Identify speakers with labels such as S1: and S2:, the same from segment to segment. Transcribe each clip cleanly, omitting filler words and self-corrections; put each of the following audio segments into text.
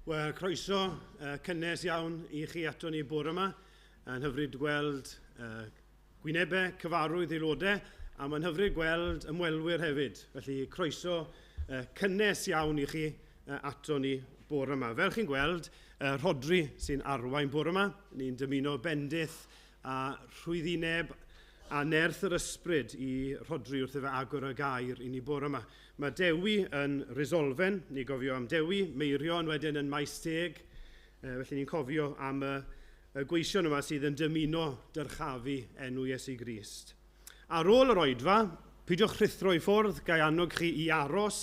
S1: Wel, croeso cynnes iawn i chi ato ni bore yma. Yn hyfryd gweld gwynebau cyfarwydd aelodau, a mae'n hyfryd gweld ymwelwyr hefyd. Felly, croeso cynnes iawn i chi ato ni bore yma. Fel chi'n gweld, Rhodri sy'n arwain bore yma. Ni'n dymuno bendith a rhwyddineb a nerth yr ysbryd i Rhodri wrth iddo agor y gair i ni bore yma. Mae Dewi yn Resolfen, ni gofio am Dewi, Meirion wedyn yn Maes Teg, felly ni'n cofio am y gweision yma sydd yn dymuno dyrchafu enw Iesu Grist. Ar ôl yr oedfa, peidiwch rhuthro i ffwrdd, gai annog chi i aros.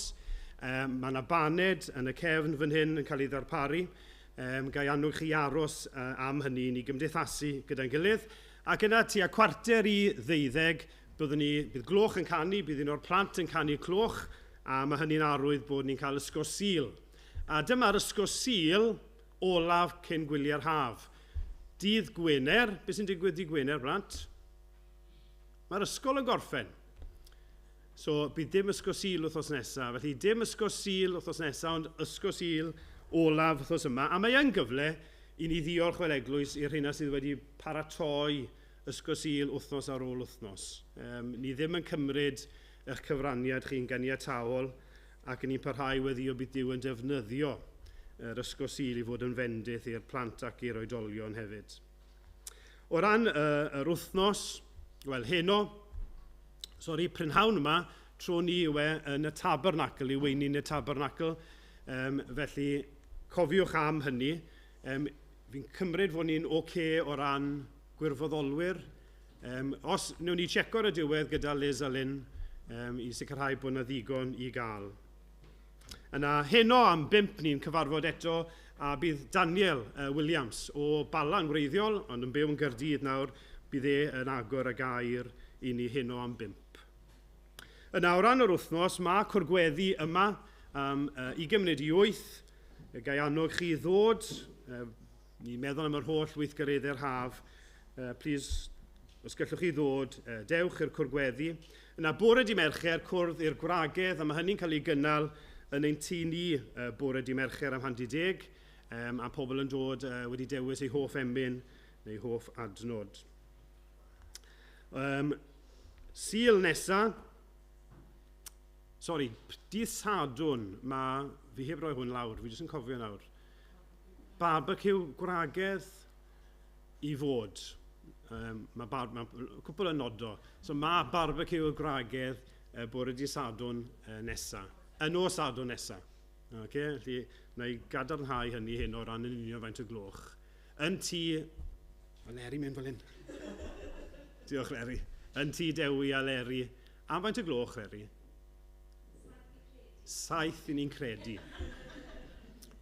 S1: Mae yna baned yn y cefn fan hyn yn cael ei ddarparu. Gai annog chi i aros am hynny i ni gymdeithasu gyda'n gilydd. Ac yna tua 11:45, byddwn ni, bydd gloch yn canu, bydd un o'r plant yn canu cloch, a mae hynny'n arwydd bod ni'n cael ysgol Sul. A dyma'r ysgol Sul olaf cyn gwyliau'r haf. Dydd Gwener, beth sy'n digwydd dydd Gwener, blant? Mae'r ysgol yn gorffen. So, bydd dim ysgol Sul wythnos nesaf. Felly, dim ysgol Sul wythnos nesaf, ond ysgol Sul olaf wythnos yma. A mae yn gyfle i ni ddiolch fel eglwys i'r rheina sydd wedi paratoi ysgol Sul wythnos ar ôl wythnos. Ni ddim yn cymryd eich cyfraniad chi'n ganiataol ac ni'n parhau weddio bydd Duw yn defnyddio yr ysgol Sul i fod yn fendith i'r plant ac i'r oedolion hefyd. O ran yr wythnos, wel heno, sori, prynhawn yma, tro ni yw e yn y tabernacl, i weini yn y tabernacl. Felly, cofiwch am hynny. Fi'n cymryd fod ni'n oce okay o ran gwirfoddolwyr. Os wnawn ni checo ar y diwedd gyda Liz a Lynn i sicrhau bod yna ddigon i gael. Yna heno am 5 ni'n cyfarfod eto a bydd Daniel Williams o Bala'n wreiddiol, ond yn byw yn Gaerdydd nawr, bydd e yn agor y gair i ni heno am 5. Yna o ran yr wythnos, mae cwrgweddi yma am 7:40. Gai annog chi ddod, ni'n meddwl am yr holl weithgareddau'r haf. Please, os gallwch chi ddod, dewch i'r cwrgweddi. Yna bore di Mercher, cwrdd i'r gwragedd, a mae hynny'n cael ei gynnal yn ein tŷ ni bore di Mercher am 9:30, a pobl yn dod wedi dewis eu hoff emyn neu hoff adnod. Sul nesa, sori, dydd Sadwrn, mae, fi heb roi hwn lawr, fi jyst yn cofio nawr, barbecue gwragedd i fod. Mae bar, ma cwpl yn nodo. So mae barbecue y gwragedd bore dydd Sadwrn nesa. Y nos Sadwrn nesa. Okay? Felly, na i gadarnhau hynny hyn o ran yn union faint o gloch. Yn tŷ... Mae Leri mynd fel hyn. Diolch, Leri. Yn tŷ Dewi a Leri. Am faint o gloch, Leri? 7 i ni'n credu.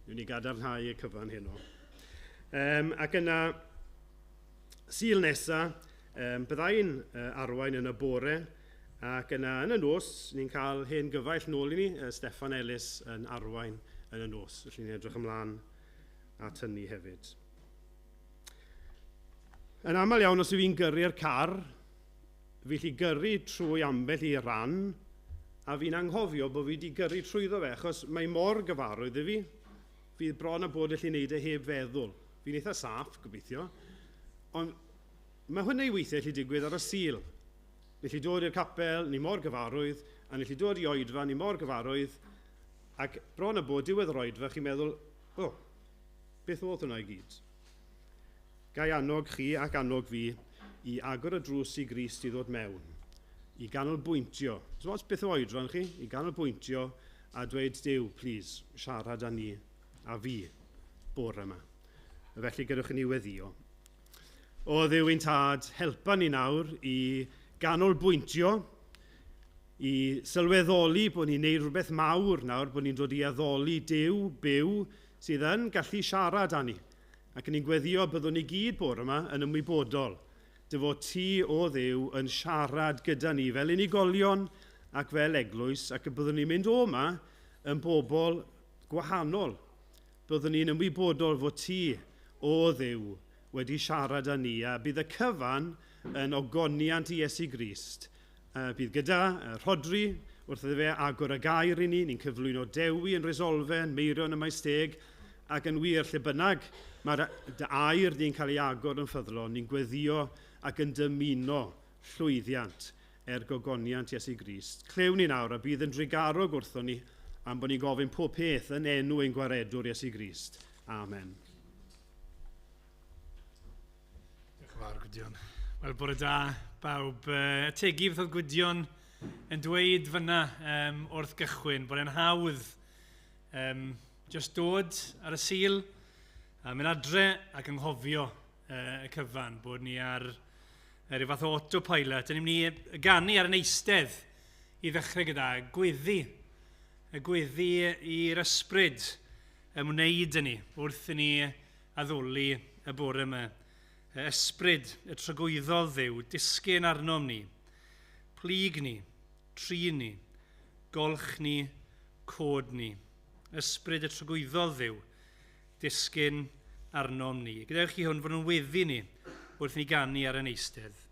S1: Dwi'n ni gadarnhau y cyfan heno. Ac yna, Sul nesa, byddai'n arwain yn y bore, ac yna yn y nos, ni'n cael hen gyfaill nôl i ni, Steffan Ellis yn arwain yn y nos. Felly ni'n edrych ymlaen at hynny hefyd. Yn aml iawn, os yw fi'n gyrru'r car, fi 'llu gyrru trwy ambell i ran, a fi'n anghofio bod fi wedi gyrru trwyddo fe, achos mae mor gyfarwydd i fi, fi bron a bod allu wneud e heb feddwl. Fi'n eitha saff, gobeithio, ond mae hwnna i weithiau allu digwydd ar y Sul. Ni allu dod i'r capel, ni mor gyfarwydd, a ni allu dod i oedfa, ni mor gyfarwydd, ac bron a bod diwedd yr oedfa, chi'n meddwl, o, beth oedd hwnna i gyd? Gai annog chi ac annog fi i agor y drws i Grist i ddod mewn, i ganolbwyntio. So os beth o oedran chi, i ganolbwyntio a dweud, Duw, please, siarad â ni a fi bore yma. Felly gadewch i ni weddio. O Dduw ein tad, helpa ni nawr i ganolbwyntio, i sylweddoli bod ni'n neud rhywbeth mawr nawr, bod ni'n dod i addoli Duw byw sydd yn gallu siarad â ni. Ac ni'n gweddio byddwn ni gyd bore yma yn ymwybodol dy fod ti, o Dduw, yn siarad gyda ni fel unigolion ac fel eglwys, ac y byddwn ni'n mynd o yma yn bobl gwahanol. Byddwn ni'n ymwybodol fod ti, o Dduw, wedi siarad â ni, a bydd y cyfan yn ogoniant i Iesu Grist. Bydd gyda Rhodri wrth iddo fe agor y gair i ni, ni'n cyflwyno Dewi yn Resolfen, Meirion ym Maesteg, ac yn wir lle bynnag mae'r dy air di'n cael ei agor yn ffyddlon, ni'n gweddio ac yn dymuno llwyddiant gogoniant Iesu Grist. Clywn ni nawr a bydd yn drugarog wrthon ni am bod ni'n gofyn pob peth yn enw ein gwaredwr Iesu Grist. Amen.
S2: Diolch yn fawr, Gwydion. Wel, bore da, bawb. Ategu beth oedd Gwydion yn dweud fyna wrth gychwyn, bod e'n hawdd just dod ar y Sul a mynd adre ac anghofio y cyfan, bod ni ar rhyw fath o autopilot. Ni'n mynd i ganu ar yn eistedd i ddechrau gyda gweddi. Y gweddi i'r ysbryd ymwneud yn ni wrth i ni addoli y bore yma. Y ysbryd y tragwyddol Dduw disgyn arnom ni, plyg ni, trin ni, golch ni, cod ni. Ysbryd y tragwyddol Dduw disgyn arnom ni. Gadewch chi hwn fod yn weddi ni wrth ni ganu ar yn eistedd.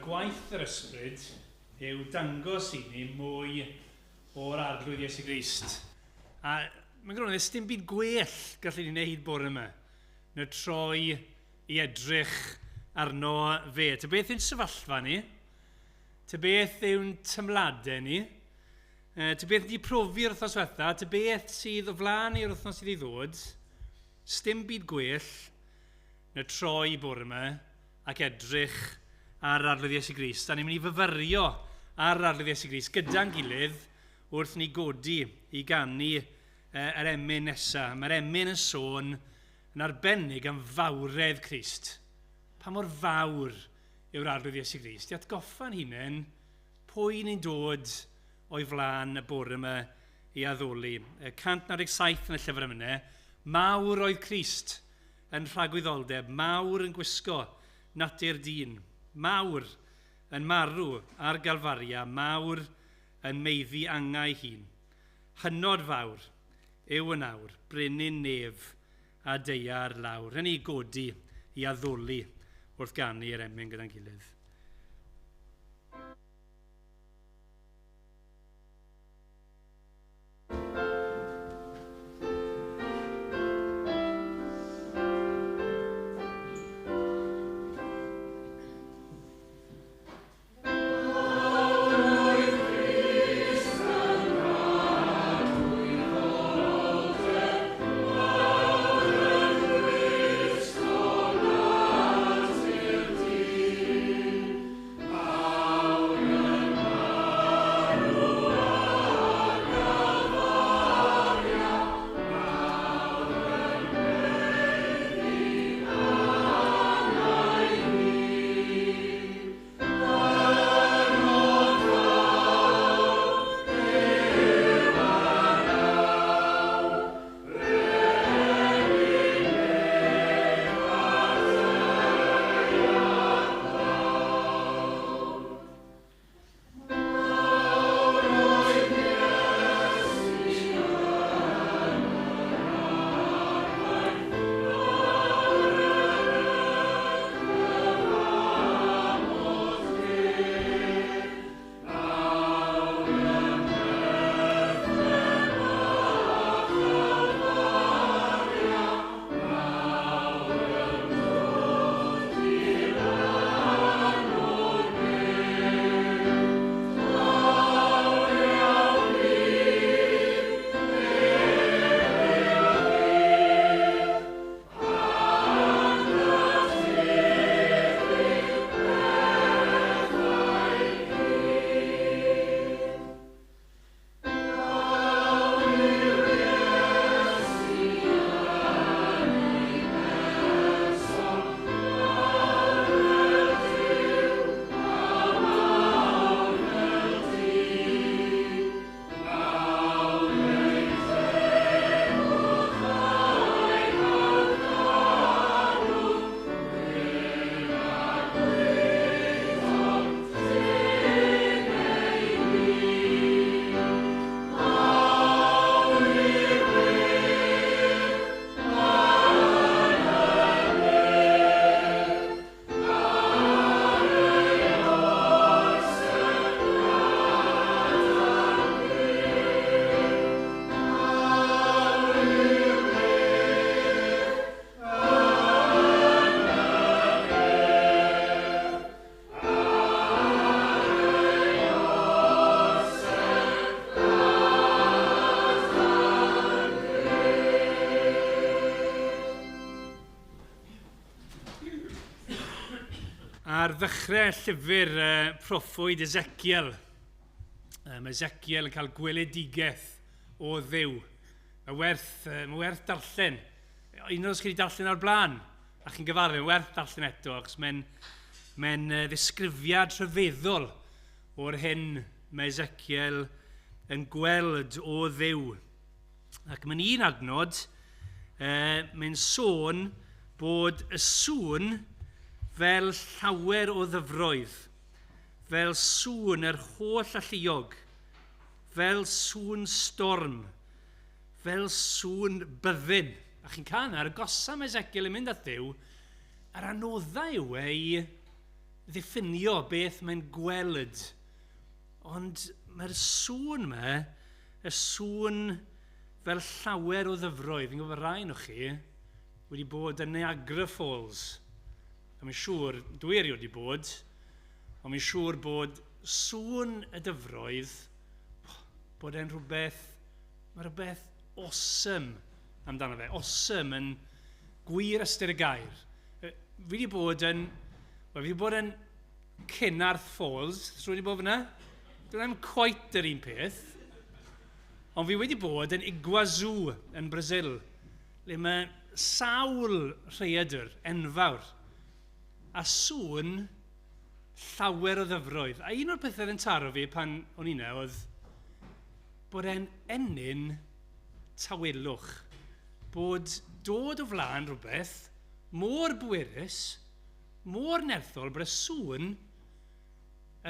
S2: Gwaith yr ysbryd yw dangos i ni mwy o'r Arglwydd Iesu Grist. A mae'n gwrando, dim byd gwell gallwn ni wneud bore yma na troi i edrych arno fe. Ta beth yw'n sefyllfa ni? Ta beth yw'n tymladau ni? Ta beth wedi profi'r wythnos diwetha? Ta beth sydd o flaen i'r wythnos sydd i ddod? Sdim byd gwell na troi bore yma ac edrych ar Arglwydd Iesu Grist. A ni'n mynd i fyfyrio ar Arglwydd Iesu Grist gyda'n gilydd wrth ni godi i ganu yr emyn nesaf. Mae'r emyn yn sôn yn arbennig am fawredd Crist. Pa mor fawr yw'r Arglwydd Iesu Grist? I atgoffa'n hunain pwy ni'n dod o'i flaen y bore yma i addoli. 197 yn y llyfr emynau, mawr oedd Crist yn rhagwyddoldeb, mawr yn gwisgo natur dyn, mawr yn marw ar Galfaria, mawr yn meiddi angau hun. Hynod fawr yw yn awr, brenin nef a daear lawr. Yn ei godi i addoli wrth ganu yr emyn gyda'n gilydd. ddechrau llyfr proffwyd Ezekiel. Mae Ezekiel yn cael gweledigaeth o Dduw. Mae werth darllen. Un o'r chi wedi darllen o'r blaen, a chi'n gyfarwydd, mae werth darllen eto, achos mae'n ddisgrifiad rhyfeddol o'r hyn mae Ezekiel yn gweld o Dduw. Ac mae'n un adnod, mae'n sôn bod y sŵn fel llawer o ddyfroedd, fel sŵn yr holl alluog, fel sŵn storm, fel sŵn byddin. A chi'n cael yna, ar agosa mae Ezekiel yn mynd at Dduw, yr anoddau yw ei ddiffinio beth mae'n gweld. Ond mae'r sŵn yma, y sŵn fel llawer o ddyfroedd, fi'n gwybod rai nhw chi wedi bod yn Niagara Falls. A mae'n siŵr, dwi erioed wedi bod, ond mae'n siŵr bod sŵn y dyfroedd, bod e'n rhywbeth, mae rhywbeth awesome amdano fe. Awesome yn gwir ystyr y gair. Fi wedi bod yn, well, fi wedi bod yn Cenarth Falls, so wedi bod fyna? Dwi'n ddim quite yr un peth. Ond fi wedi bod yn Iguazu yn Brazil, le mae sawl rhaeadr enfawr a sŵn llawer o ddyfroedd. A un o'r pethau yn taro fi pan o'n i yna oedd bod e'n ennyn tawelwch. Bod dod o flaen rhywbeth mor bwerus, mor nerthol, bod y sŵn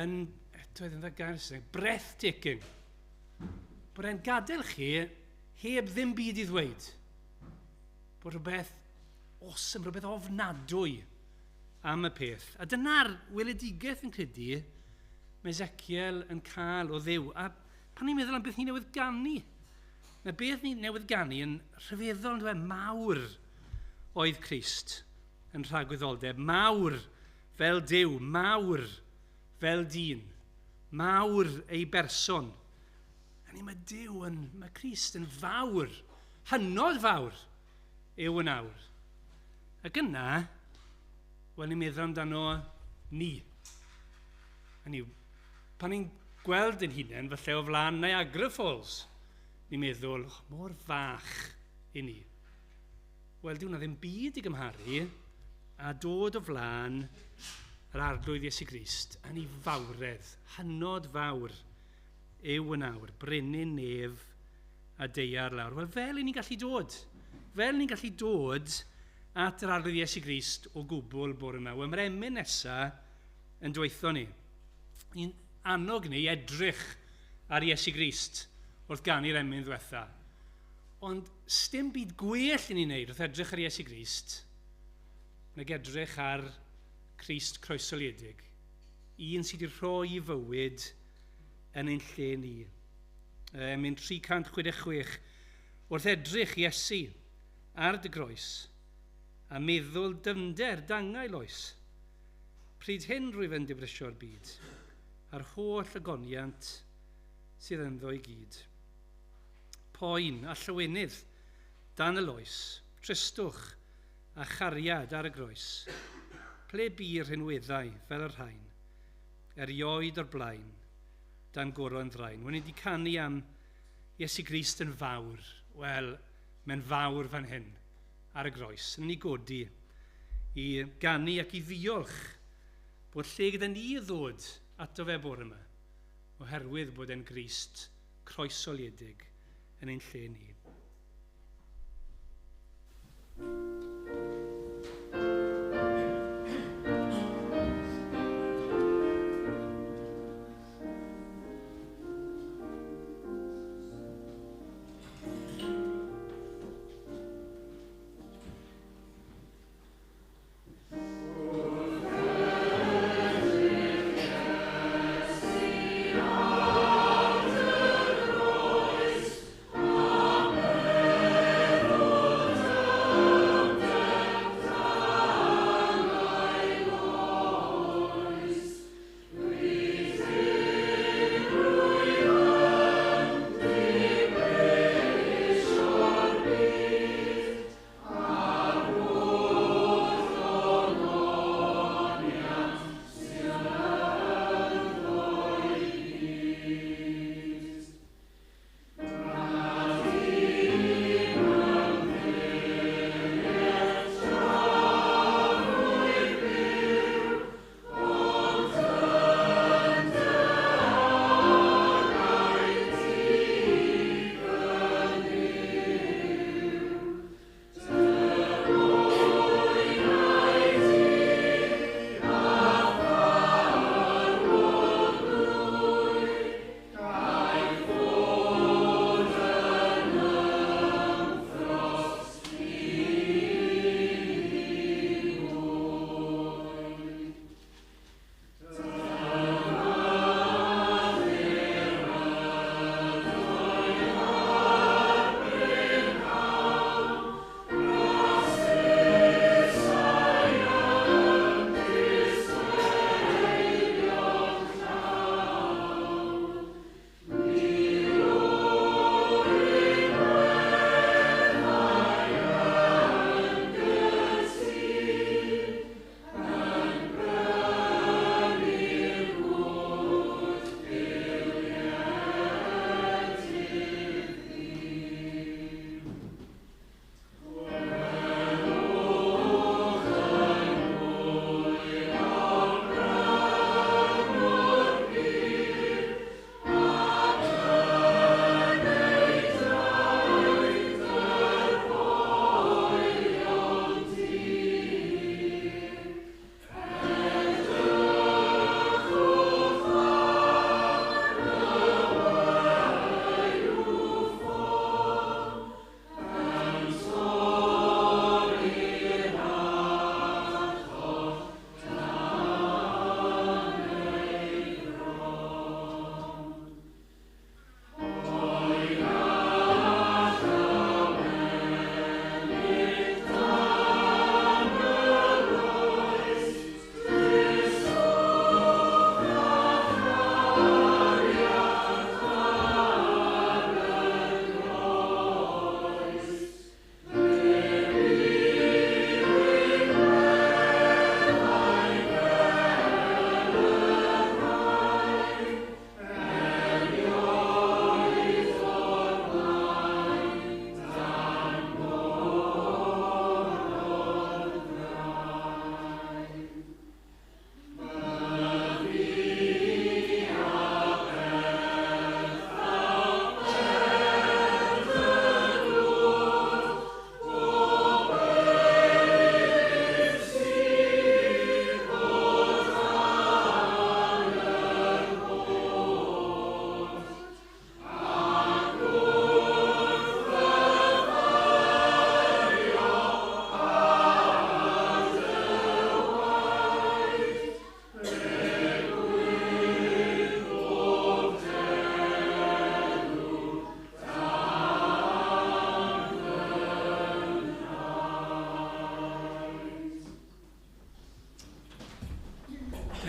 S2: yn, eto oedd yn dda gair Saesneg, breathtaking. Bod e'n gadael chi heb ddim byd i ddweud. Bod rhywbeth awesome, rhywbeth ofnadwy am y peth. A dyna'r weledigaeth yn credu mae Ezekiel yn cael o Dduw. A pan ni'n meddwl am beth ni newydd ganu, mae beth ni newydd ganu yn rhyfeddol yn dweud mawr oedd Crist yn rhagwyddoldeb. Mawr fel Duw, mawr fel dyn, mawr ei berson. A ni mae Duw yn, mae Crist yn fawr, hynod fawr yw yn awr. Ac yna, wel, ni'n meddwl amdano ni. Hynny yw, pan ni'n gweld ein hunain, falle o flaen Niagara Falls, ni'n meddwl, oh, mor fach i ni. Wel, dyw hwnna ddim byd i gymharu a dod o flaen yr Arglwydd Iesu Grist yn ei fawredd, hynod fawr yw yn awr, brenin nef a daear lawr. Wel, fel i ni'n gallu dod, fel ni'n gallu dod at yr Arglwydd Iesu Grist o gwbl bore yma. Wel, mae'r emyn nesaf yn dweutho ni. Ni'n annog ni edrych ar Iesu Grist wrth ganu'r emyn ddiwetha. Ond sdim byd gwell i ni wneud wrth edrych ar Iesu Grist nag edrych ar Crist croesoliedig. Un sydd wedi rhoi i fywyd yn ein lle ni. Emyn 366, wrth edrych Iesu ar dy groes a meddwl dyfnder dangau loes. Pryd hyn rwyf yn dibrisio'r byd, a'r holl ogoniant sydd ynddo i gyd. Poen a llawenydd dan y loes, tristwch a chariad ar y groes. Ple bu'r rhinweddau fel y rhain, erioed o'r blaen, dan goron ddrain. Wel, ni wedi canu am Iesu Grist yn fawr. Wel, mae'n fawr fan hyn, ar y groes. Yn ni godi i ganu ac i ddiolch bod lle gyda ni ddod ato fe bore yma, oherwydd bod e'n Grist croesoliedig yn ein lle ni.
S3: Amen.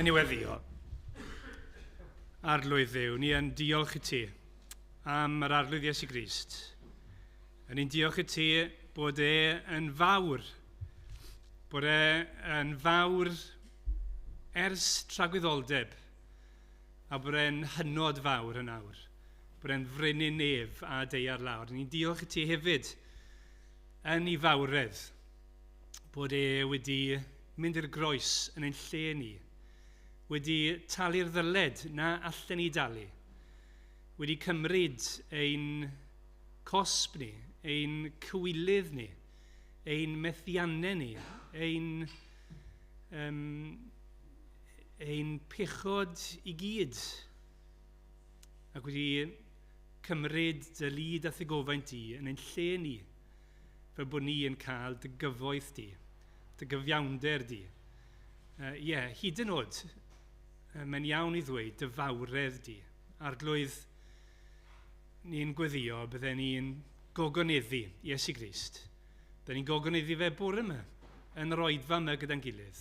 S2: Yn i weddio. Arglwydd Dduw, ni yn diolch i ti am yr Arglwydd Iesu Grist. Yn ni'n diolch i ti bod e yn fawr, bod e yn fawr ers tragwyddoldeb, a bod e'n hynod fawr yn awr, bod e'n frenin nef a deiar lawr. Ni'n diolch i ti hefyd yn ei fawredd bod e wedi mynd i'r groes yn ein lle ni, wedi talu'r ddyled na allen ni dalu, wedi cymryd ein cosb ni, ein cywilydd ni, ein methiannau ni, ein pechod i gyd, ac wedi cymryd dy lid a thygofaint di yn ein lle ni, fel bod ni yn cael dy gyfoeth di, dy gyfiawnder di. Ie, hyd yn oed, mae'n iawn i ddweud dy fawredd di. Arglwydd, ni'n gweddio, bydden ni'n gogoneddu Iesu Grist. Bydden ni'n gogoneddu fe bore yma, yn yr oedfa yma gyda'n gilydd.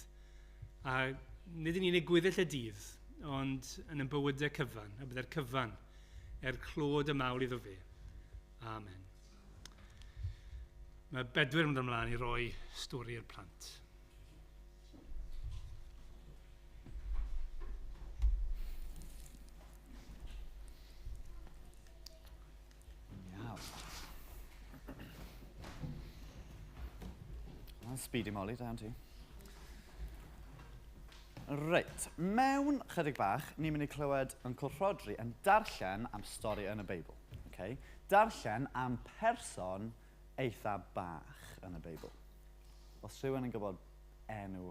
S2: A nid yn unig gweddill y dydd, ond yn ein bywydau cyfan, a bydde'r cyfan er clod y mawl iddo fe. Amen. Mae Bedwyr yn mynd ymlaen i roi stori i'r plant.
S3: Iawn. Speedy Molly, da iawn ti. Reit, mewn chydig bach, ni'n mynd i clywed Uncle Rhodri yn darllen am stori yn y Beibl. Okay? Darllen am person eitha bach yn y Beibl. Os rhywun yn gwybod enw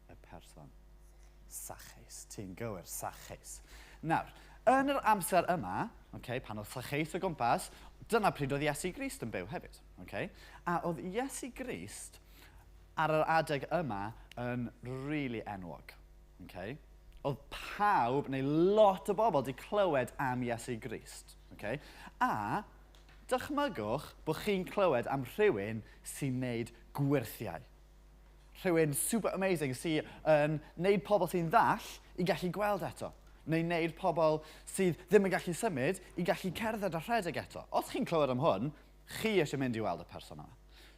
S3: y person. Sacheus, ti'n gywir, Sacheus. Nawr, yn yr amser yma, okay, pan oedd Sacheus o gwmpas, dyna pryd oedd Iesu Grist yn byw hefyd. Okay? A oedd Iesu Grist ar yr adeg yma yn really enwog. Okay? Oedd pawb, neu lot o bobl, wedi clywed am Iesu Grist. Okay? A dychmygwch bod chi'n clywed am rhywun sy'n neud gwyrthiau. Rhywun super amazing sy'n yn neud pobl sy'n ddall i gallu gweld eto. Neu neud pobl sydd ddim yn gallu symud i gallu cerdded a rhedeg eto. Os chi'n clywed am hwn, chi eisiau mynd i weld y person yma.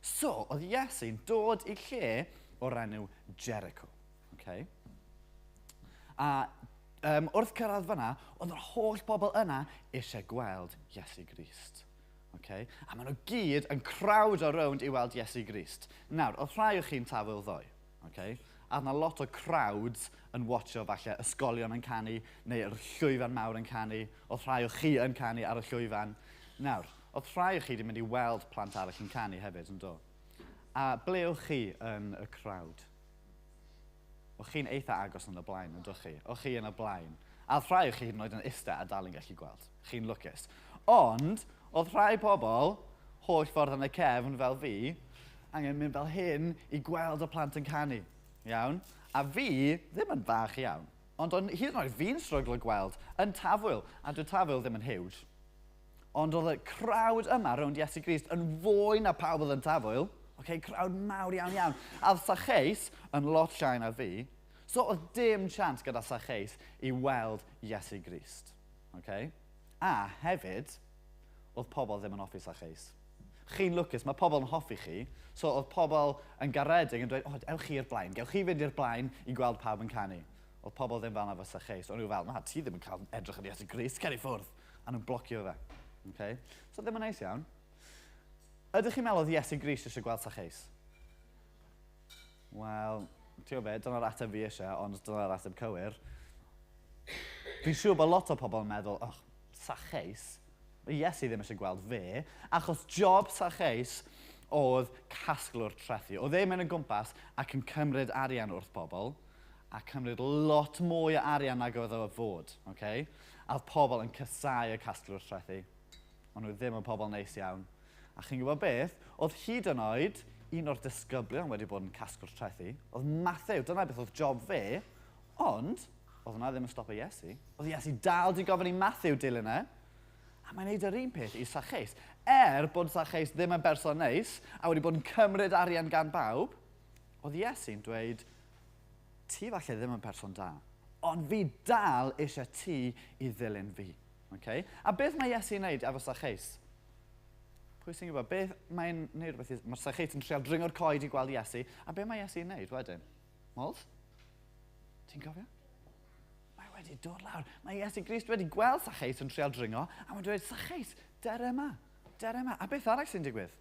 S3: So, oedd Iesu'n dod i lle o'r enw Jericho. Okay? A wrth cyrraedd fyna, oedd yr holl bobl yna eisiau gweld Iesu Grist. Okay? A maen nhw gyd yn crowd o rownd i weld Iesu Grist. Nawr, oedd rhai o chi'n tafwyl ddoe. Okay? A oedd yna lot o crowds yn watcho falle ysgolion yn canu, neu'r llwyfan mawr yn canu. Oedd rhai o chi yn canu ar y llwyfan. Nawr, oedd rhai o chi wedi mynd i weld plant arall yn canu hefyd, yn do? A ble o'ch chi yn y crowd? O'ch chi'n eitha agos yn y blaen, yn dych chi? O'ch chi yn y blaen? A oedd rhai o chi hyd yn oed yn ista a dal yn gallu gweld. Chi'n lwcus. Ond, oedd rhai pobl, holl ffordd yn y cefn fel fi, angen mynd fel hyn i gweld y plant yn canu. Iawn? A fi ddim yn fach iawn. Ond hyd yn oed fi'n stryglo gweld yn tafwyl. A dwi tafwyl ddim yn huge. Ond oedd y crowd yma rownd Iesu Grist yn fwy na pawb oedd yn tafwyl. Okay, crowd mawr iawn iawn. A oedd Sacheus yn lot llai na fi. So oedd dim chance gyda Sacheus i weld Iesu Grist. Okay? A hefyd, oedd pobl ddim yn hoffi Sacheus. Chi'n lwcus, mae pobl yn hoffi chi. So oedd pobl yn garedig yn dweud, oh, ewch chi i'r blaen, gewch chi fynd i'r blaen i gweld pawb yn canu. Oedd pobl ddim fel yna fo Sacheus. O'n nhw fel, na, ti ddim yn cael edrych ar Iesu Grist, cer i ffwrdd. A nhw'n blocio fe. Okay? So ddim yn neis iawn. Ydych chi'n meddwl oedd Iesu Grist eisiau gweld Sacheus? Wel, ti'n gwybod be, dyna'r ateb fi eisiau, ond dyna'r ateb cywir. Fi'n siŵr bod lot o pobl yn meddwl, oh, Sacheus? Iesu ddim eisiau gweld fe, achos job Sacheus oedd casglwr trethi. Oedd e'n mynd yn gwmpas ac yn cymryd arian wrth pobl, a cymryd lot mwy o arian nag oedd o fod. Okay? A oedd pobl yn casáu y casglwr trethi. Ond nhw ddim yn pobl neis iawn. A chi'n gwybod beth? Oedd hyd yn oed un o'r disgyblion wedi bod yn casglwr trethi. Oedd Matthew, dyna beth oedd job fe, ond oedd hwnna ddim yn stopio Iesu. Oedd Iesu dal di gofyn i Matthew dilyn e, a mae'n neud yr un peth i Sacheus. Er bod Sacheus ddim yn berson neis, a wedi bod yn cymryd arian gan bawb, oedd Iesu'n dweud, ti falle ddim yn person da, Ond fi dal eisiau ti i ddilyn fi. Okay? A beth mae Iesu'n neud efo Sacheus? Pwy sy'n gwybod? Beth mae'n neud rhywbeth? Mae Sacheus yn trial dringo'r coed i gweld Iesu. A beth mae Iesu'n neud wedyn? Mols? Ti'n cofio? Mae wedi dod lawr. Mae Iesu Grist wedi gweld Sacheus yn trial dringo, a mae'n dweud, Sacheus, dere yma, dere yma. A beth arall sy'n digwydd?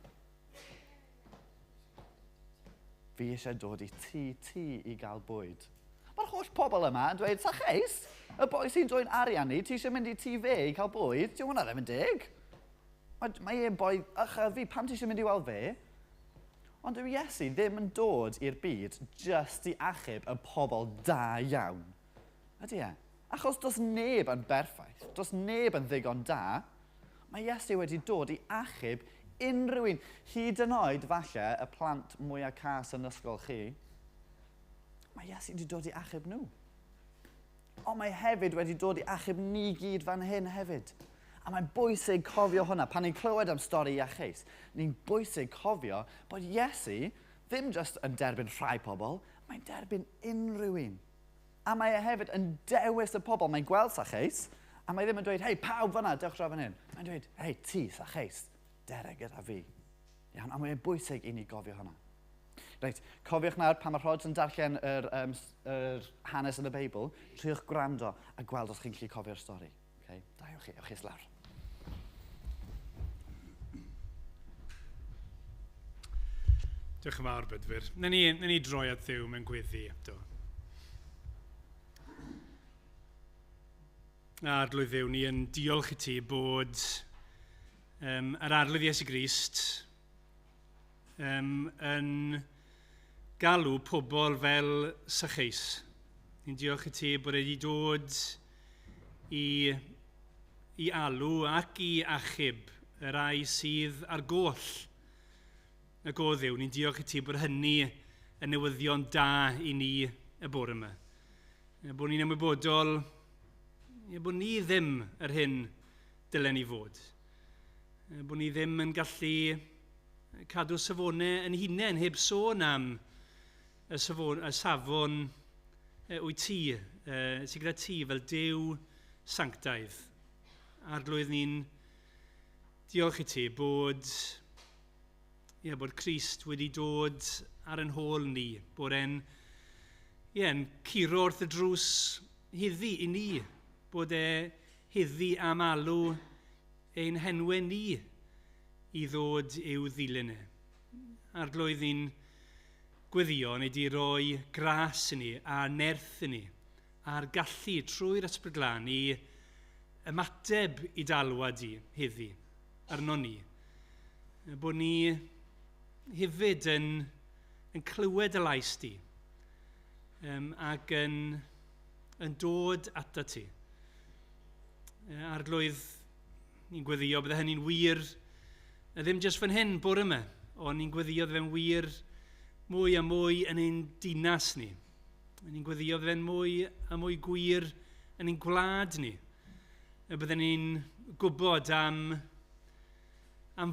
S3: Fi eisiau dod i tŷ ti i gael bwyd. Mae'r holl pobl yma yn dweud, Sacheus, y boi sy'n dwyn arian ni, ti eisiau mynd i tŷ fe i cael bwyd? Dyw hwnna ddim yn deg. Mae e'n boi uchel fi, pam ti eisiau mynd i weld fe? Ond dyw Iesu ddim yn dod i'r byd just i achub y pobl da iawn. Ydy e? Achos does neb yn berffaith, does neb yn ddigon da. Mae Iesu wedi dod i achub unrhyw un, hyd yn oed falle y plant mwyaf cas yn ysgol chi. Mae Iesu wedi dod i achub nhw. Ond mae hefyd wedi dod i achub ni gyd fan hyn hefyd. A mae'n bwysig cofio hwnna. Pan ni'n clywed am stori Iachus, ni'n bwysig cofio bod Iesu ddim just yn derbyn rhai pobl, mae'n derbyn unrhyw un. A mae e hefyd yn dewis y pobl. Mae'n gweld Sacheus, a mae ddim yn dweud, hei, pawb fyna, dewch draw fan hyn. Mae'n dweud, hei, ti, Sacheus, dere gyda fi. Iawn, a mae'n bwysig i ni gofio hwnna. Reit, cofiwch nawr pan mae Rhods yn darllen yr hanes yn y Beibl, triwch gwrando a gweld os chi'n gallu cofio'r stori. Okay? Da iawn chi, ewch chi lawr.
S2: Diolch yn fawr, Bedwyr. Nawn ni droi at Dduw mewn gweddi eto. Arglwydd Dduw, ni yn diolch i ti bod yr Arglwydd Iesu Grist yn galw pobl fel Sacheus. Ni'n diolch i ti bod wedi dod i alw ac i achub y rai sydd ar goll. Ac o Dduw, ni'n diolch i ti bod hynny yn newyddion da i ni y bore yma. Bod ni'n ymwybodol bod ni ddim yr hyn dylen ni fod. Bod ni ddim yn gallu cadw safonau yn hunain heb sôn am y safon wyt ti, sydd gyda ti fel Duw sanctaidd. Arglwydd, ni'n diolch i ti bod Crist wedi dod ar yn hôl ni, bod e'n ie, curo wrth y drws heddi i ni, bod e heddi am alw ein henwau ni i ddod i'w ddilyn e. Arglwydd, ni'n gweddio wnei di roi gras i ni a nerth i ni a'r gallu trwy'r Ysbryd Glân i ymateb i d'alwad di heddi arno ni. Bod ni hefyd yn clywed y lais di ac yn dod ata ti. Arglwydd, ni'n gweddio bydde hynny'n wir, ddim jyst fan hyn bore yma, ond ni'n gweddio bydde fe'n wir mwy a mwy yn ein dinas ni. Ni'n gweddio bydde fe'n mwy a mwy gwir yn ein gwlad ni. Y bydden ni'n gwybod am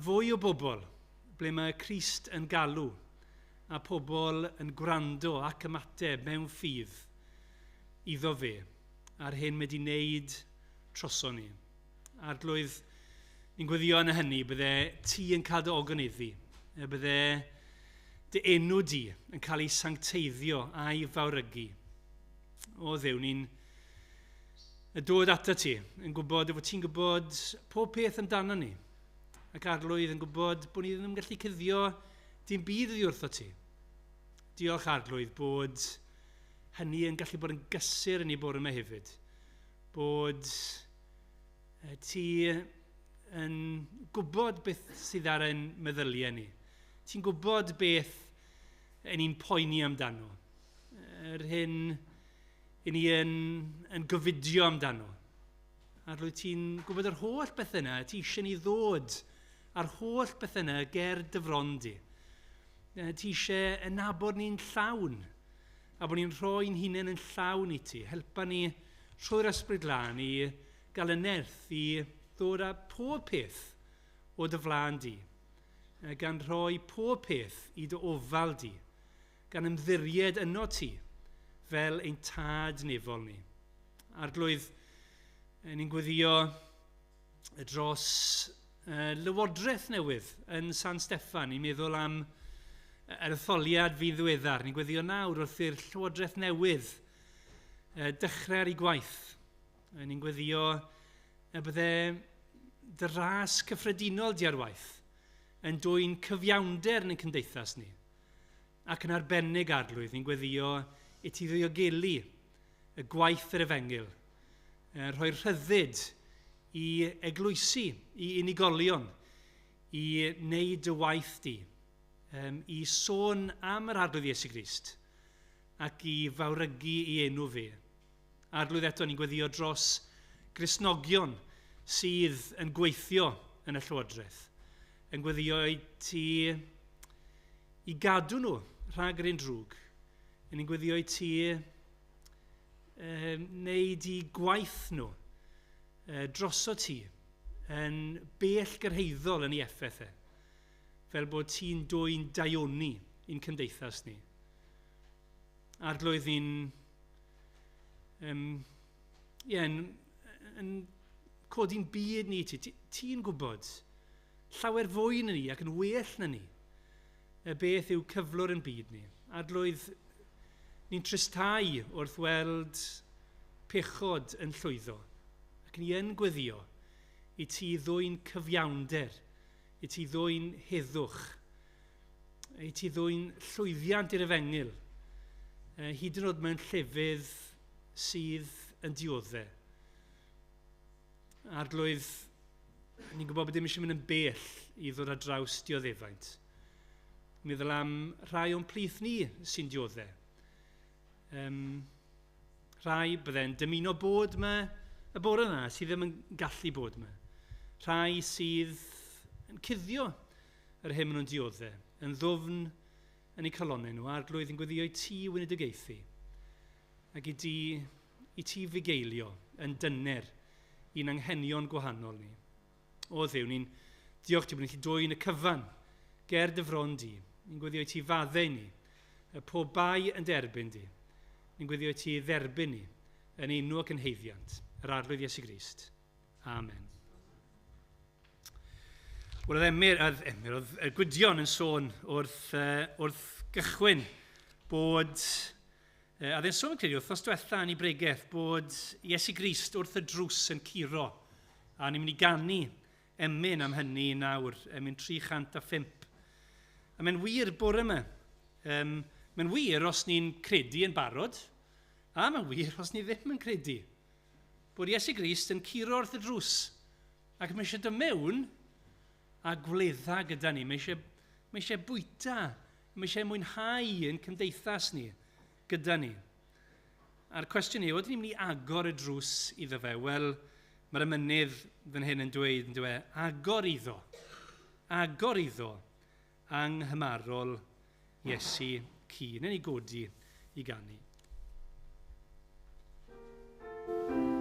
S2: fwy o bobl ble mae Crist yn galw a pobl yn gwrando ac ymateb mewn ffydd iddo fe a'r hyn mae wedi wneud troso ni. Arglwydd, ni'n gweddio yn hynny, bydde ti yn cael dy ogoneddu, y bydde dy enw di yn cael ei sancteiddio a'i fawrygu. O Dduw, ni'n dod ata ti, yn gwybod fod ti'n gwybod pob peth amdano ni. Ac Arglwydd, yn gwybod bod ni ddim yn gallu cuddio dim byd oddi wrtho ti. Diolch, Arglwydd, bod hynny yn gallu bod yn gysur yn ei bore yma hefyd. Bod ti yn gwybod beth sydd ar ein meddyliau ni. Ti'n gwybod beth yn ni'n poeni amdano. Yr hyn i ni yn gofidio amdano. Arglwydd, ti'n gwybod yr holl beth yna, ti eisiau ni ddod a'r holl beth yna ger dy fron di. Ti eisiau yn nabod ni'n llawn, a bod ni'n rhoi'n hunain yn llawn i ti. Helpa ni trwy'r Ysbryd Glân i gael y nerth i ddod â pob peth o dy flaen di, gan rhoi pob peth i dy ofal di, gan ymddiried yno ti fel ein tad nefol ni. Arglwydd, ni'n gweddio dros lywodraeth newydd yn San Steffan. Ni'n meddwl am yr etholiad fydd ddiweddar. Ni'n gweddio nawr wrth i'r llywodraeth newydd dechrau ar ei gwaith. Ni'n gweddio y bydde dy ras cyffredinol di ar waith yn dwy'n cyfiawnder yn ein cymdeithas ni. Ac yn arbennig arglwydd, ni'n gweddio i ti ddiogelu y gwaith yr efengyl, rhoi rhyddid i eglwysi, i unigolion, i wneud y waith di, i sôn am yr arglwydd Iesu Grist ac i fawrygu i enw fe. Arglwydd eto, ni'n gweddio dros Gristnogion sydd yn gweithio yn y Llywodraeth, yn gweddio i ti i gadw nhw rhag yr un drwg. Ni'n gweddio i ti wneud i gwaith nhw droso ti yn bell gyrhaeddol yn ei effaith e, fel bod ti'n dwy'n daioni i'n cymdeithas ni. Arglwydd ni'n yn codi'n byd ni ti. Ti'n gwybod llawer fwy na ni ac yn well na ni y beth yw cyflwr yn byd ni. Arglwydd, ni'n tristau wrth weld pechod yn llwyddo ac ni yn gweddio i ti ddwyn cyfiawnder, i ti ddwyn heddwch, i ti ddwyn llwyddiant i'r efengyl, hyd yn oed mewn llefydd sydd yn dioddef. Arglwydd, ni'n gwybod bod dim eisiau mynd yn bell i ddod ar draws dioddefaint. Meddwl am rhai o'n plith ni sy'n dioddef. Rhai bydde'n dymuno bod yma y bore yna sydd ddim yn gallu bod yma. Rhai sydd yn cuddio yr hyn maen nhw'n dioddef, yn ddwfn yn eu calonnau nhw, Arglwydd yn gweddio i ti weinidogaethu ac i ti fugeilio yn dyner i'n anghenion gwahanol ni. O Dduw, ni'n diolch ti bod ni'n gallu dwyn y cyfan ger dy fron di. Ni'n gweddio i ti faddau ni, y pob bai yn derbyn di. Ni'n gweddio i ti dderbyn ni yn enw ac yn heiddiant, yr Arglwydd Iesu Grist. Amen. Wel, oedd Emyr, oedd Gwydion yn sôn wrth gychwyn bod, a oedd e'n sôn credu wythnos diwetha yn ei bregeth, bod Iesu Grist wrth y drws yn curo, a ni'n mynd i ganu emyn am hynny nawr, emyn 305. A mae'n wir bore yma. Mae'n wir os ni'n credu yn barod, a mae'n wir os ni ddim yn credu. Bod Iesu Grist yn curo wrth y drws, ac mae eisiau dod mewn a gwledda gyda ni. Mae eisiau bwyta, mae eisiau mwynhau yn cymdeithas ni gyda ni. A'r cwestiwn yw, ydyn ni'n mynd i agor y drws iddo fe? Wel, mae'r emynydd fan hyn yn dweud, yn dweud, agor iddo, anghymarol Iesu cu. Newn ni godi i ganu.
S4: Yes,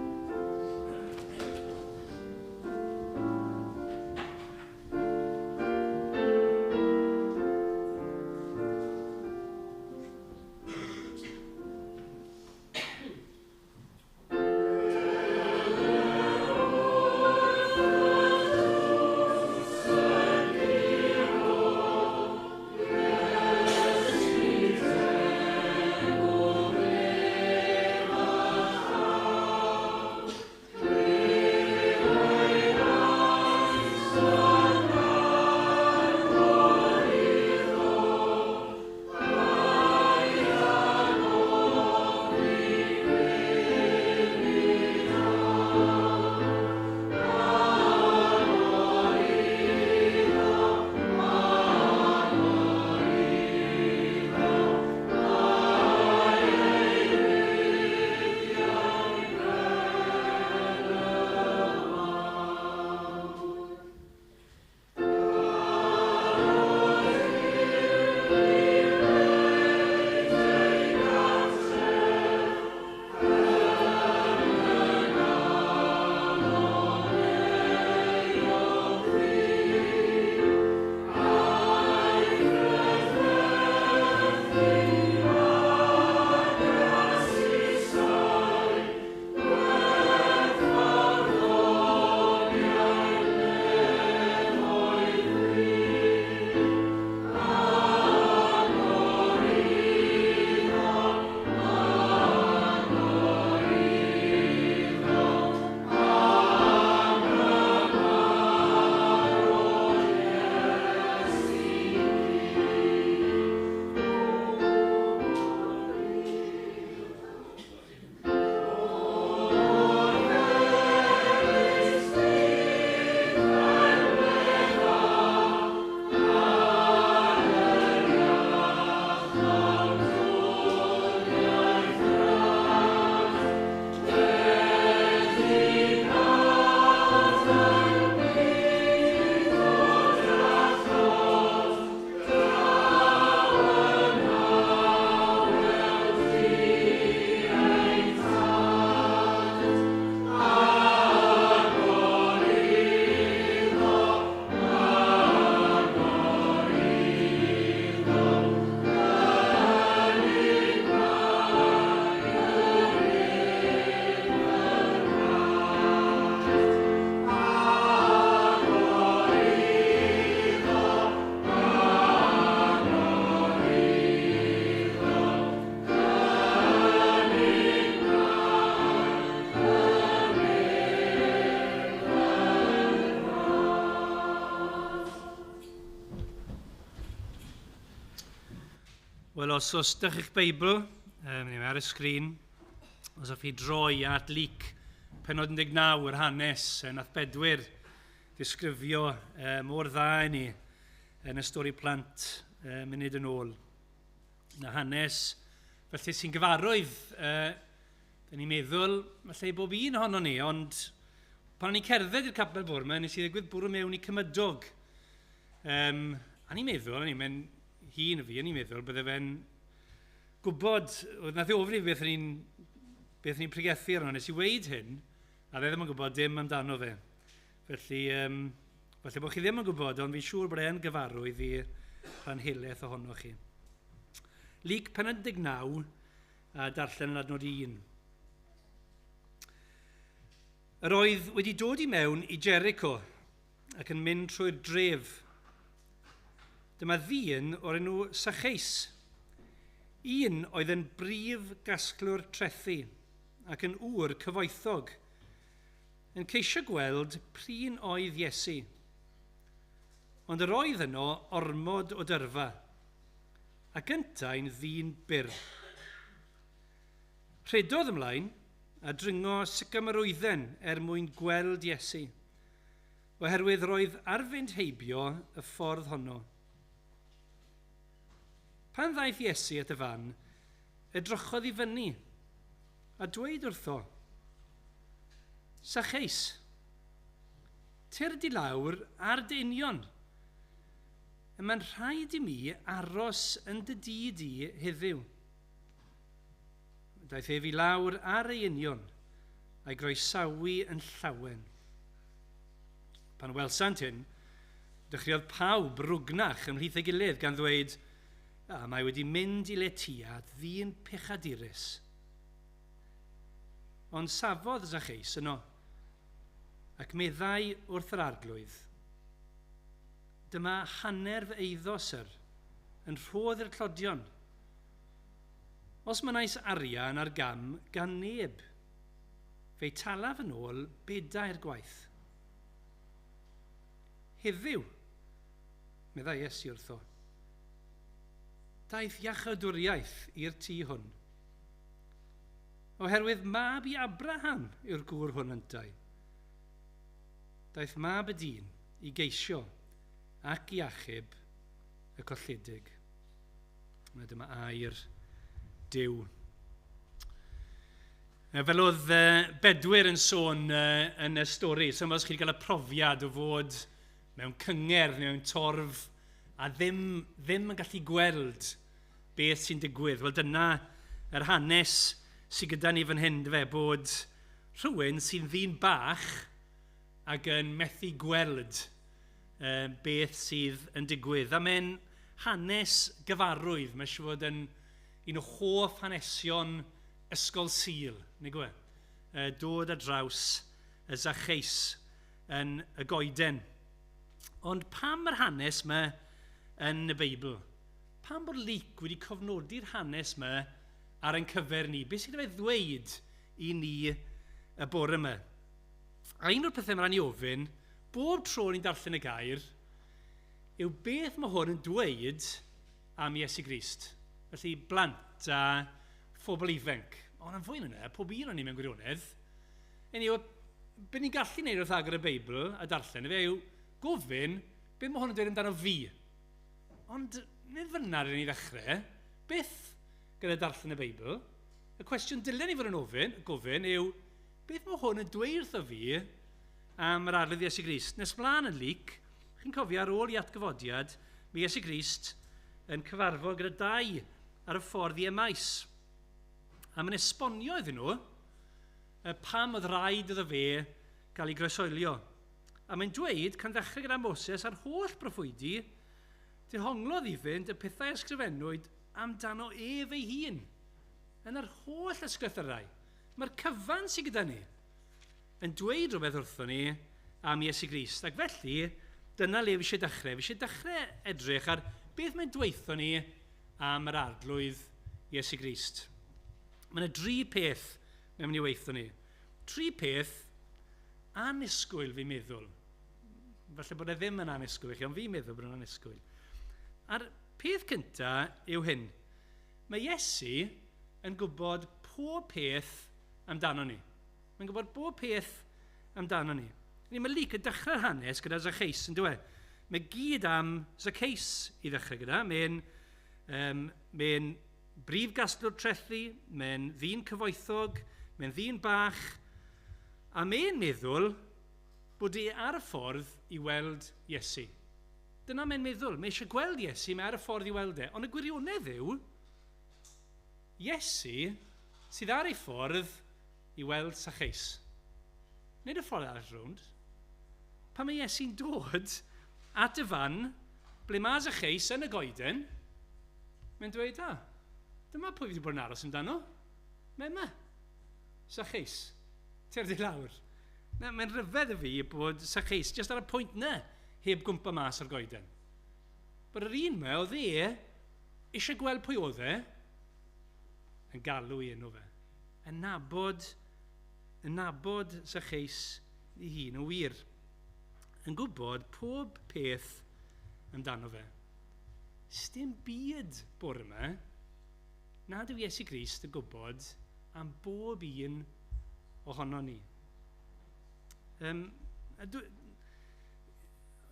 S2: Wel, os oes dych chi'ch Beibl, ar y sgrin, os ydych chi droi at Luc pennod 19 yr hanes, nath Bedwyr ddisgrifio mor dda i ni yn y stori plant munud yn ôl. Na hanes, felly sy'n gyfarwydd, dyn ni'n meddwl, falle i bob un ohono ni, ond pan o'n i'n cerdded i'r capel bore yma, nes i ddigwydd bwrw mewn i cymydog. A ni'n meddwl, o'n i'n mynd, hun fi, o'n i'n meddwl, bydde fe'n gwybod, oedd nath i ofyn i fi beth ni'n pregethu arno, nes i weud hyn, a fe ddim yn gwybod dim amdano fe. Felly, falle bod chi ddim yn gwybod, ond fi'n siŵr bod e'n gyfarwydd i rhan helaeth ohonoch chi. Luc pennod 19, a darllen yn adnod 1. Yr oedd wedi dod i mewn i Jericho ac yn mynd trwy'r dref. Dyma ddyn o'r enw Sacheus. Un oedd yn brif gasglwr trethi ac yn ŵr cyfoethog, yn ceisio gweld prin oedd Iesu. Ond yr oedd yno ormod o dyrfa, ac yntau'n ddyn byr. Rhedodd ymlaen a dringo sycamorwydden er mwyn gweld Iesu, oherwydd roedd ar fynd heibio y ffordd honno. Pan ddaeth Iesu at y fan, edrychodd i fyny a dweud wrtho, Sacheus, tyrd i lawr ar dy union. Y mae'n rhaid i mi aros yn dy dŷ di heddiw. Daeth ef i lawr ar ei union a'i groesawu yn llawen. Pan welsant hyn, dechreuodd pawb rwgnach ymhlith ei gilydd gan ddweud, a mae wedi mynd i letia ddyn pechadurus. Ond safodd Zacheus yno, ac meddai wrth yr arglwydd, dyma hanner fy eiddo, syr, yn rhodd i'r tlodion. Os mynais arian ar gam gan neb, fe'i talaf yn ôl bedair gwaith. Heddiw, meddai Iesu wrtho, daeth iachawdwriaeth i'r tŷ hwn, oherwydd mab i Abraham yw'r gŵr hwn yntau. Daeth mab y dyn i geisio ac i achub y colledig. Dyma air Duw. Fel oedd Bedwyr yn sôn yn y stori, so os chi wedi cael y profiad o fod mewn cyngerdd, mewn torf, a ddim yn gallu gweld beth sy'n digwydd. Wel, dyna yr hanes sydd gyda ni fan hyn, dyfe, bod rhywun sy'n ddyn bach ac yn methu gweld beth sydd yn digwydd. A mae'n hanes gyfarwydd, mae eisiau fod yn un o hoff hanesion Ysgol Sul, neu gwe, dod ar draws y Zacheus yn y goeden. Ond pam yr hanes yma yn y Beibl? Pam bod Luc wedi cofnodi'r hanes yma ar ein cyfer ni? Beth sydd wedi ddweud i ni y bore yma? A un o'r pethau mae'n rhaid ni ofyn, bob tro ni'n darllen y gair, yw beth mae hwn yn dweud am Iesu Grist. Felly blant a phobl ifanc. Ond yn fwy na hynny, pob un o'n ni mewn gwirionedd. Anyway, be ni'n gallu gwneud wrth agor y Beibl a darllen, fe yw gofyn beth mae hwn yn dweud amdano fi. Ond nid fyna rydyn ni ddechrau, beth gyda darllen y Beibl, y cwestiwn dylen ni fod yn gofyn yw, beth mae hwn yn dweud wrtho fi am yr Arglwydd Iesu Grist? Nes mlaen yn Luc, chi'n cofio ar ôl i atgyfodiad, mae Iesu Grist yn cyfarfod gyda dau ar y ffordd i Emaus. A mae'n esbonio iddyn nhw pam oedd rhaid iddo fe gael ei groesoelio. A mae'n dweud, can ddechrau gyda Moses a'r holl broffwydi, dehonglodd iddynt y pethau ysgrifennwyd amdano ef ei hun yn yr holl ysgrythyrau. Mae'r cyfan sydd gyda ni yn dweud rhywbeth wrthon ni am Iesu Grist. Ac felly, dyna le fi eisiau dechrau. Fi eisiau dechrau edrych ar beth mae'n dweutho ni am yr Arglwydd Iesu Grist. Mae yna dri peth mae'n mynd i weithio ni. Tri peth annisgwyl fi'n meddwl. Falle bod e ddim yn annisgwyl i chi, ond fi'n meddwl bod e'n annisgwyl. A'r peth cyntaf yw hyn. Mae Iesu yn gwybod pob peth amdano ni. Mae'n gwybod bob peth amdano ni. Ni mae Luc yn dechrau'r hanes gyda Zacchaeus, yn dweud. Mae gyd am Zacchaeus i ddechrau gyda. Mae'n brif gasglwr trethu, mae'n ddyn cyfoethog, mae'n ddyn bach, a mae'n meddwl bod e ar y ffordd i weld Iesu. Dyna mae'n meddwl. Mae eisiau gweld Iesu, mae ar y ffordd i weld e. Ond y gwirionedd yw, Iesu sydd ar ei ffordd i weld Zacchaeus. Nid y ffordd arall rownd. Pan mae Iesu'n dod at y fan ble mae Zacchaeus yn y goeden, mae'n dweud, a, dyma pwy fi wedi bod yn aros amdano. Mae yma. Zacchaeus. Ter di lawr. Na, mae'n rhyfedd i fi bod Zacchaeus jyst ar y pwynt na heb gwmpa mas o'r goeden. Bod yr un yma, oedd e eisiau gweld pwy oedd e, yn galw i enw fe. Yn nabod Zacchaeus ei hun yn wir. Yn gwybod pob peth amdano fe. Sdim byd bore yma nad yw Iesu Grist yn gwybod am bob un ohono ni.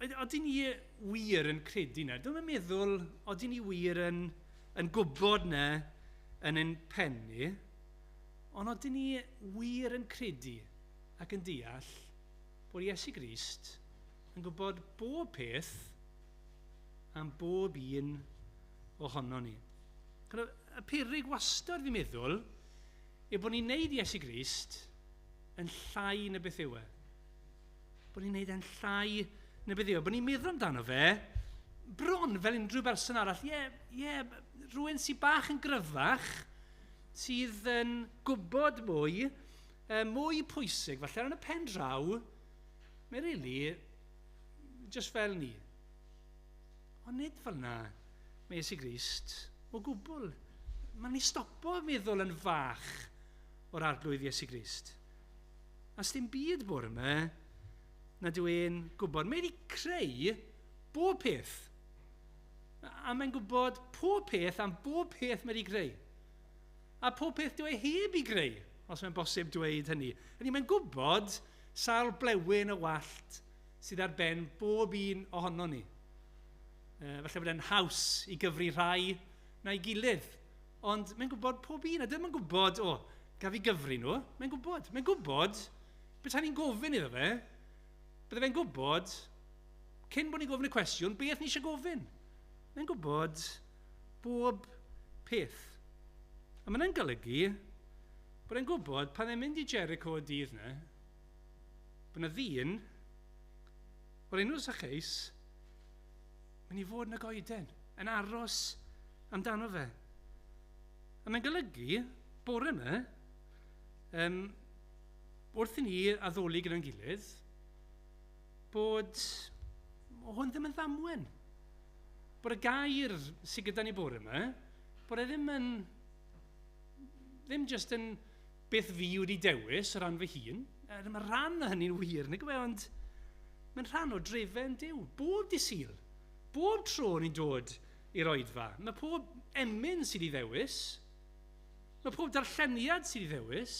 S2: Oedden ni wir yn credu na? Dwi'n meddwl, oedden ni wir yn gwybod na yn ein pen ni, ond oedden ni wir yn credu ac yn deall bod Iesu Grist yn gwybod bob peth am bob un ohono ni. Y peryg wastad fi'n meddwl yw bod ni'n neud Iesu Grist yn llai na beth yw e. Bod ni'n neud e'n llai na beth yw e. Bod ni'n meddwl amdano fe bron fel unrhyw berson arall. Ie, rhywun sydd bach yn gryfach, sydd yn gwybod mwy, mwy pwysig, falle yn y pen draw, mae really just fel ni. Ond nid fel na mae Iesu Grist o gwbl. Mae'n ni stopo meddwl yn fach o'r Arglwydd Iesu Grist. A sdim byd bore yma nad yw e'n gwybod. Mae wedi creu bob peth. A mae'n gwybod pob peth am bob peth mae wedi creu. A pob peth dyw e heb i greu, os mae'n bosib dweud hynny. Hynny mae'n gwybod sawl blewyn o wallt sydd ar ben bob un ohono ni. Falle bod e'n haws i gyfri rhai na'i gilydd. Ond mae'n gwybod pob un, a ddim yn gwybod, o, gaf i gyfri nhw, mae'n gwybod. Mae'n gwybod, beth ni'n gofyn iddo fe, bydde fe'n gwybod, cyn bod ni'n gofyn y cwestiwn, beth ni eisiau gofyn. Mae'n gwybod bob peth. A mae'n golygu bod e'n gwybod pan e'n mynd i Jericho y dydd yna, bod yna ddyn o'r enw Zacchaeus mynd i fod yn y goeden, yn aros amdano fe. A mae'n golygu, bore yma, wrth i ni addoli gyda'n gilydd, bod hwn ddim yn ddamwen. Bod y gair sydd gyda ni bore yma, bod e ddim just yn beth fi wedi dewis o ran fy hun. Mae rhan o hynny'n wir, nag yw e, ond mae'n rhan o drefen Duw. Bob dydd Sul, bob tro ni'n dod i'r oedfa, mae pob emyn sydd i ddewis, mae pob darlleniad sydd i ddewis,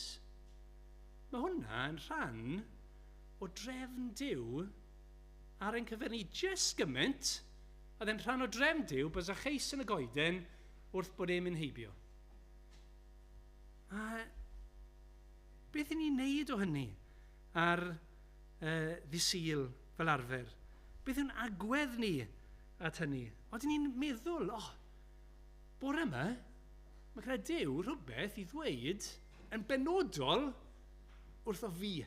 S2: mae hwnna yn rhan o drefn Duw ar ein cyfer ni just gymaint oedd e'n rhan o drefn Duw bod Zacchaeus yn y goeden wrth bod e'n mynd heibio. A beth y'n ni'n neud o hynny ar ddydd Sul fel arfer? Beth yw'n agwedd ni at hynny? Oedden ni'n meddwl, oh, bore yma, mae gyda Duw rhywbeth i ddweud yn benodol wrtho fi.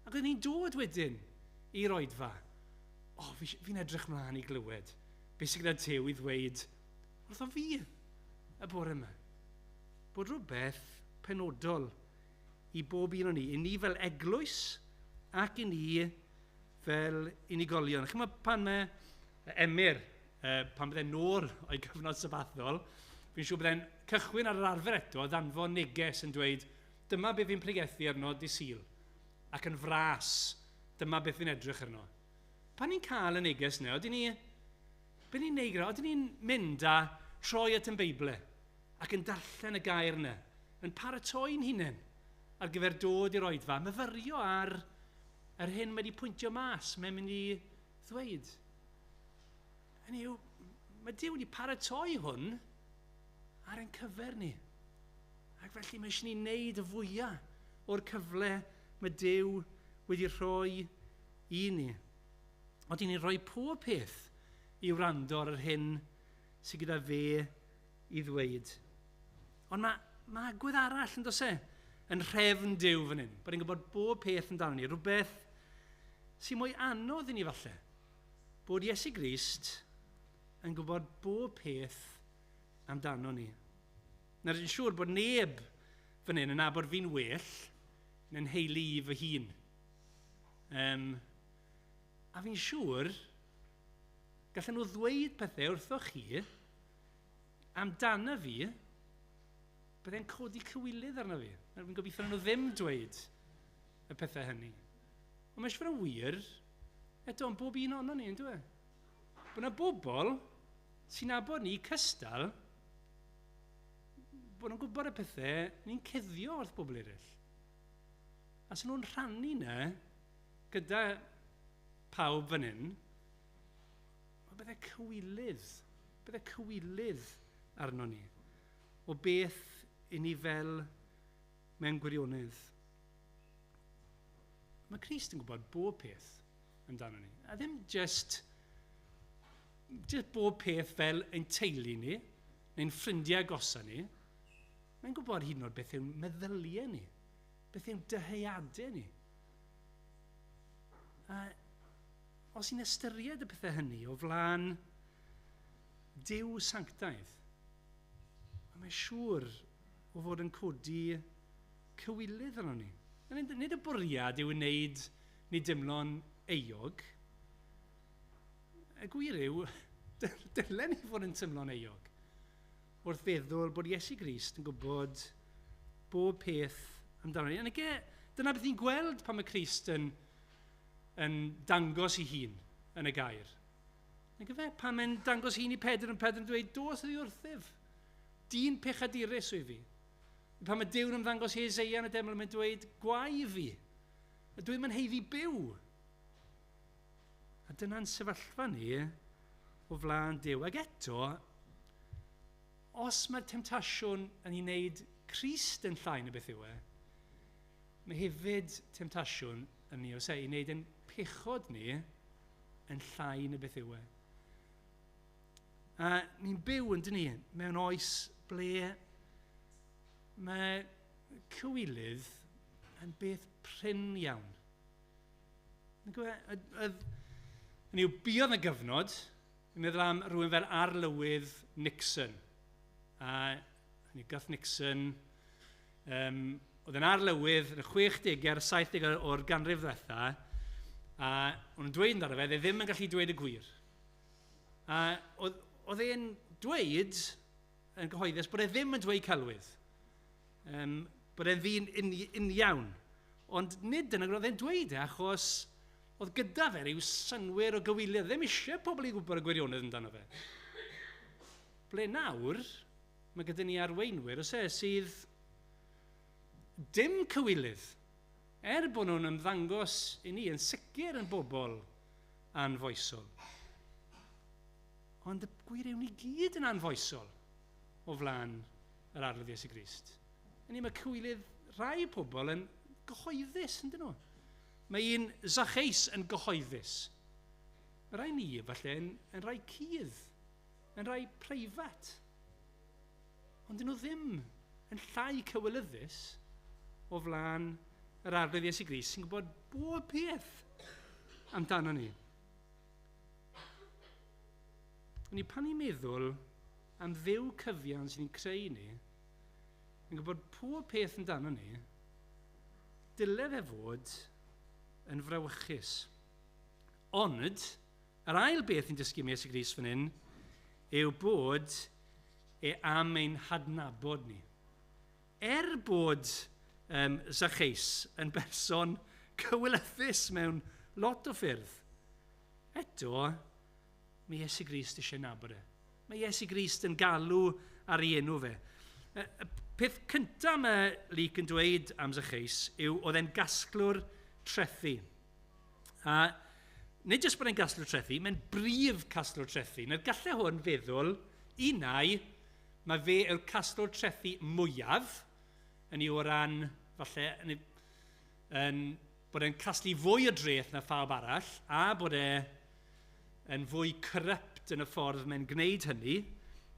S2: Ac oedden ni'n dod wedyn i'r oedfa. O, oh, fi'n edrych mlaen i glywed beth sydd gyda Duw i ddweud wrtho fi y bore yma. Bod rhywbeth penodol i bob un o'n ni, i ni fel eglwys ac i ni fel unigolion. Chymod pan mae Emyr, pan bydde'n nôl o'i gyfnod sabathol, fi'n siŵr bydde'n cychwyn ar yr arfer eto, ddanfon neges yn dweud, dyma beth fi'n pregethu arno dydd Sul, ac yn fras, dyma beth fi'n edrych arno. Pan ni'n cael y neges yna, oedden ni, beth ni'n neud gyda, oedden ni'n mynd a troi at yn Beibl. Ac yn darllen y gair yna, yn paratoi'n hunain ar gyfer dod i'r oedfa, myfyrio ar yr hyn mae wedi pwyntio mas, mae'n mynd i ddweud. Hynny yw, mae Duw wedi paratoi hwn ar ein cyfer ni. Ac felly mae eisiau ni wneud y fwyaf o'r cyfle mae Duw wedi rhoi i ni. Ond i ni'n rhoi pob peth i wrando ar yr hyn sydd gyda fe i ddweud. Ond mae agwedd arall yn does e? Yn rhefn Duw fan hyn. Bod ni'n gwybod bob peth amdano ni. Rhywbeth sy'n mwy anodd i ni falle. Bod Iesu Grist yn gwybod bob peth amdano ni. Nawr, dwi'n siŵr bod neb fan hyn yn nabod fi'n well na'n nheulu i fy hun. A fi'n siŵr gallen nhw ddweud pethau wrthoch chi amdano fi, byddai'n codi cywilydd arno fi. Nawr, fi'n gobeithio nhw ddim dweud y pethau hynny. Ond mae eisiau fod yn wir, eto, yn bob un ohono ni, yn dweud. Bod yna bobl sy'n nabod ni cystal, bod nhw'n gwybod y pethau ni'n cuddio wrth bobl eraill. A sy'n nhw'n rhannu na gyda pawb fan hyn, mae bydde cywilydd arno ni o beth i ni fel mewn gwirionedd. Mae Crist yn gwybod bob peth amdano ni. A ddim just bob peth fel ein teulu ni, neu'n ffrindiau agosa ni. Mae'n gwybod hyd yn oed beth yw'n meddyliau ni, beth yw'n dyheadau ni. A os i'n ystyried y pethau hynny o flaen Duw sanctaidd, mae'n siŵr o fod yn codi cywilydd arno ni. Nid y bwriad yw wneud ni dimlo'n euog. Y gwir yw, dylen ni fod yn teimlo'n euog wrth feddwl bod Iesu Grist yn gwybod bob peth amdano ni. Ac dyna beth ni'n gweld pan mae Crist yn dangos ei hun yn y gair. Nag yfe, pan mae'n dangos hun i Pedr, yn Pedr yn dweud, dos oddi wrthyf, dyn pechadurus wyf fi. Pan mae Duw'n ymddangos i Eseia yn y deml, mae'n dweud, gwae fi, a dwi ddim yn haeddu byw. A dyna'n sefyllfa ni o flaen Duw. Ac eto, os mae'r temtasiwn yn ei wneud Crist yn llai na beth yw e, mae hefyd temtasiwn yn ni, os e, i wneud yn pechod ni yn llai na beth yw e. A ni'n byw yn dyn ni mewn oes ble mae cywilydd yn beth prin iawn. Yn yw buodd y gyfnod, yn meddwl am rhywun fel arlywydd Nixon. A gath Nixon, oedd yn arlywydd yn y 60au a'r 70au o'r ganrif ddiwetha, a o'n nhw'n dweud amdano fe, e ddim yn gallu dweud y gwir. A oedd e'n dweud yn gyhoeddus bod e ddim yn dweud celwydd. Bod e'n ddyn uniawn. Ond nid dyna oedd e'n dweud e, achos oedd gyda fe rhyw synnwyr o gywilydd. Ddim eisiau pobl i gwybod y gwirionedd amdano fe. Ble nawr, mae gyda ni arweinwyr, oes e, sydd dim cywilydd, er bod nhw'n ymddangos i ni yn sicr yn bobl anfoesol. Ond y gwir yw ni gyd yn anfoesol o flaen yr Arglwydd Iesu Grist. Hynny, mae cywilydd rhai pobl yn gyhoeddus, yndyn nhw? Mae un Zacchaeus yn gyhoeddus. Mae rhai ni, falle, yn rhai cudd, yn rhai preifat. Ond dyn nhw ddim yn llai cywilyddus o flaen yr Arglwydd Iesu Grist sy'n gwybod bob peth amdano ni. Ni pan ni'n meddwl am Dduw cyfiawn sy'n creu ni, yn gwybod pob peth amdano ni, dyle fe fod yn frawychus. Ond, yr ail beth ni'n dysgu am Iesu Grist fan hyn yw bod e am ein hadnabod ni. Er bod Zacchaeus yn berson cywilyddus mewn lot o ffyrdd, eto, mae Iesu Grist eisiau nabod e. Mae Iesu Grist yn galw ar ei enw fe. Y peth cyntaf mae Luc yn dweud am Zacchaeus yw oedd e'n gasglwr trethi. A nid jyst bod e'n gasglwr trethi, mae'n brif casglwr trethi. Nawr gallai hwn feddwl, unai, mae fe yw'r casglwr trethi mwyaf, yn ei o ran, falle, yn bod e'n casglu fwy o dreth na phawb arall, a bod e yn fwy corrupt yn y ffordd mae'n gwneud hynny,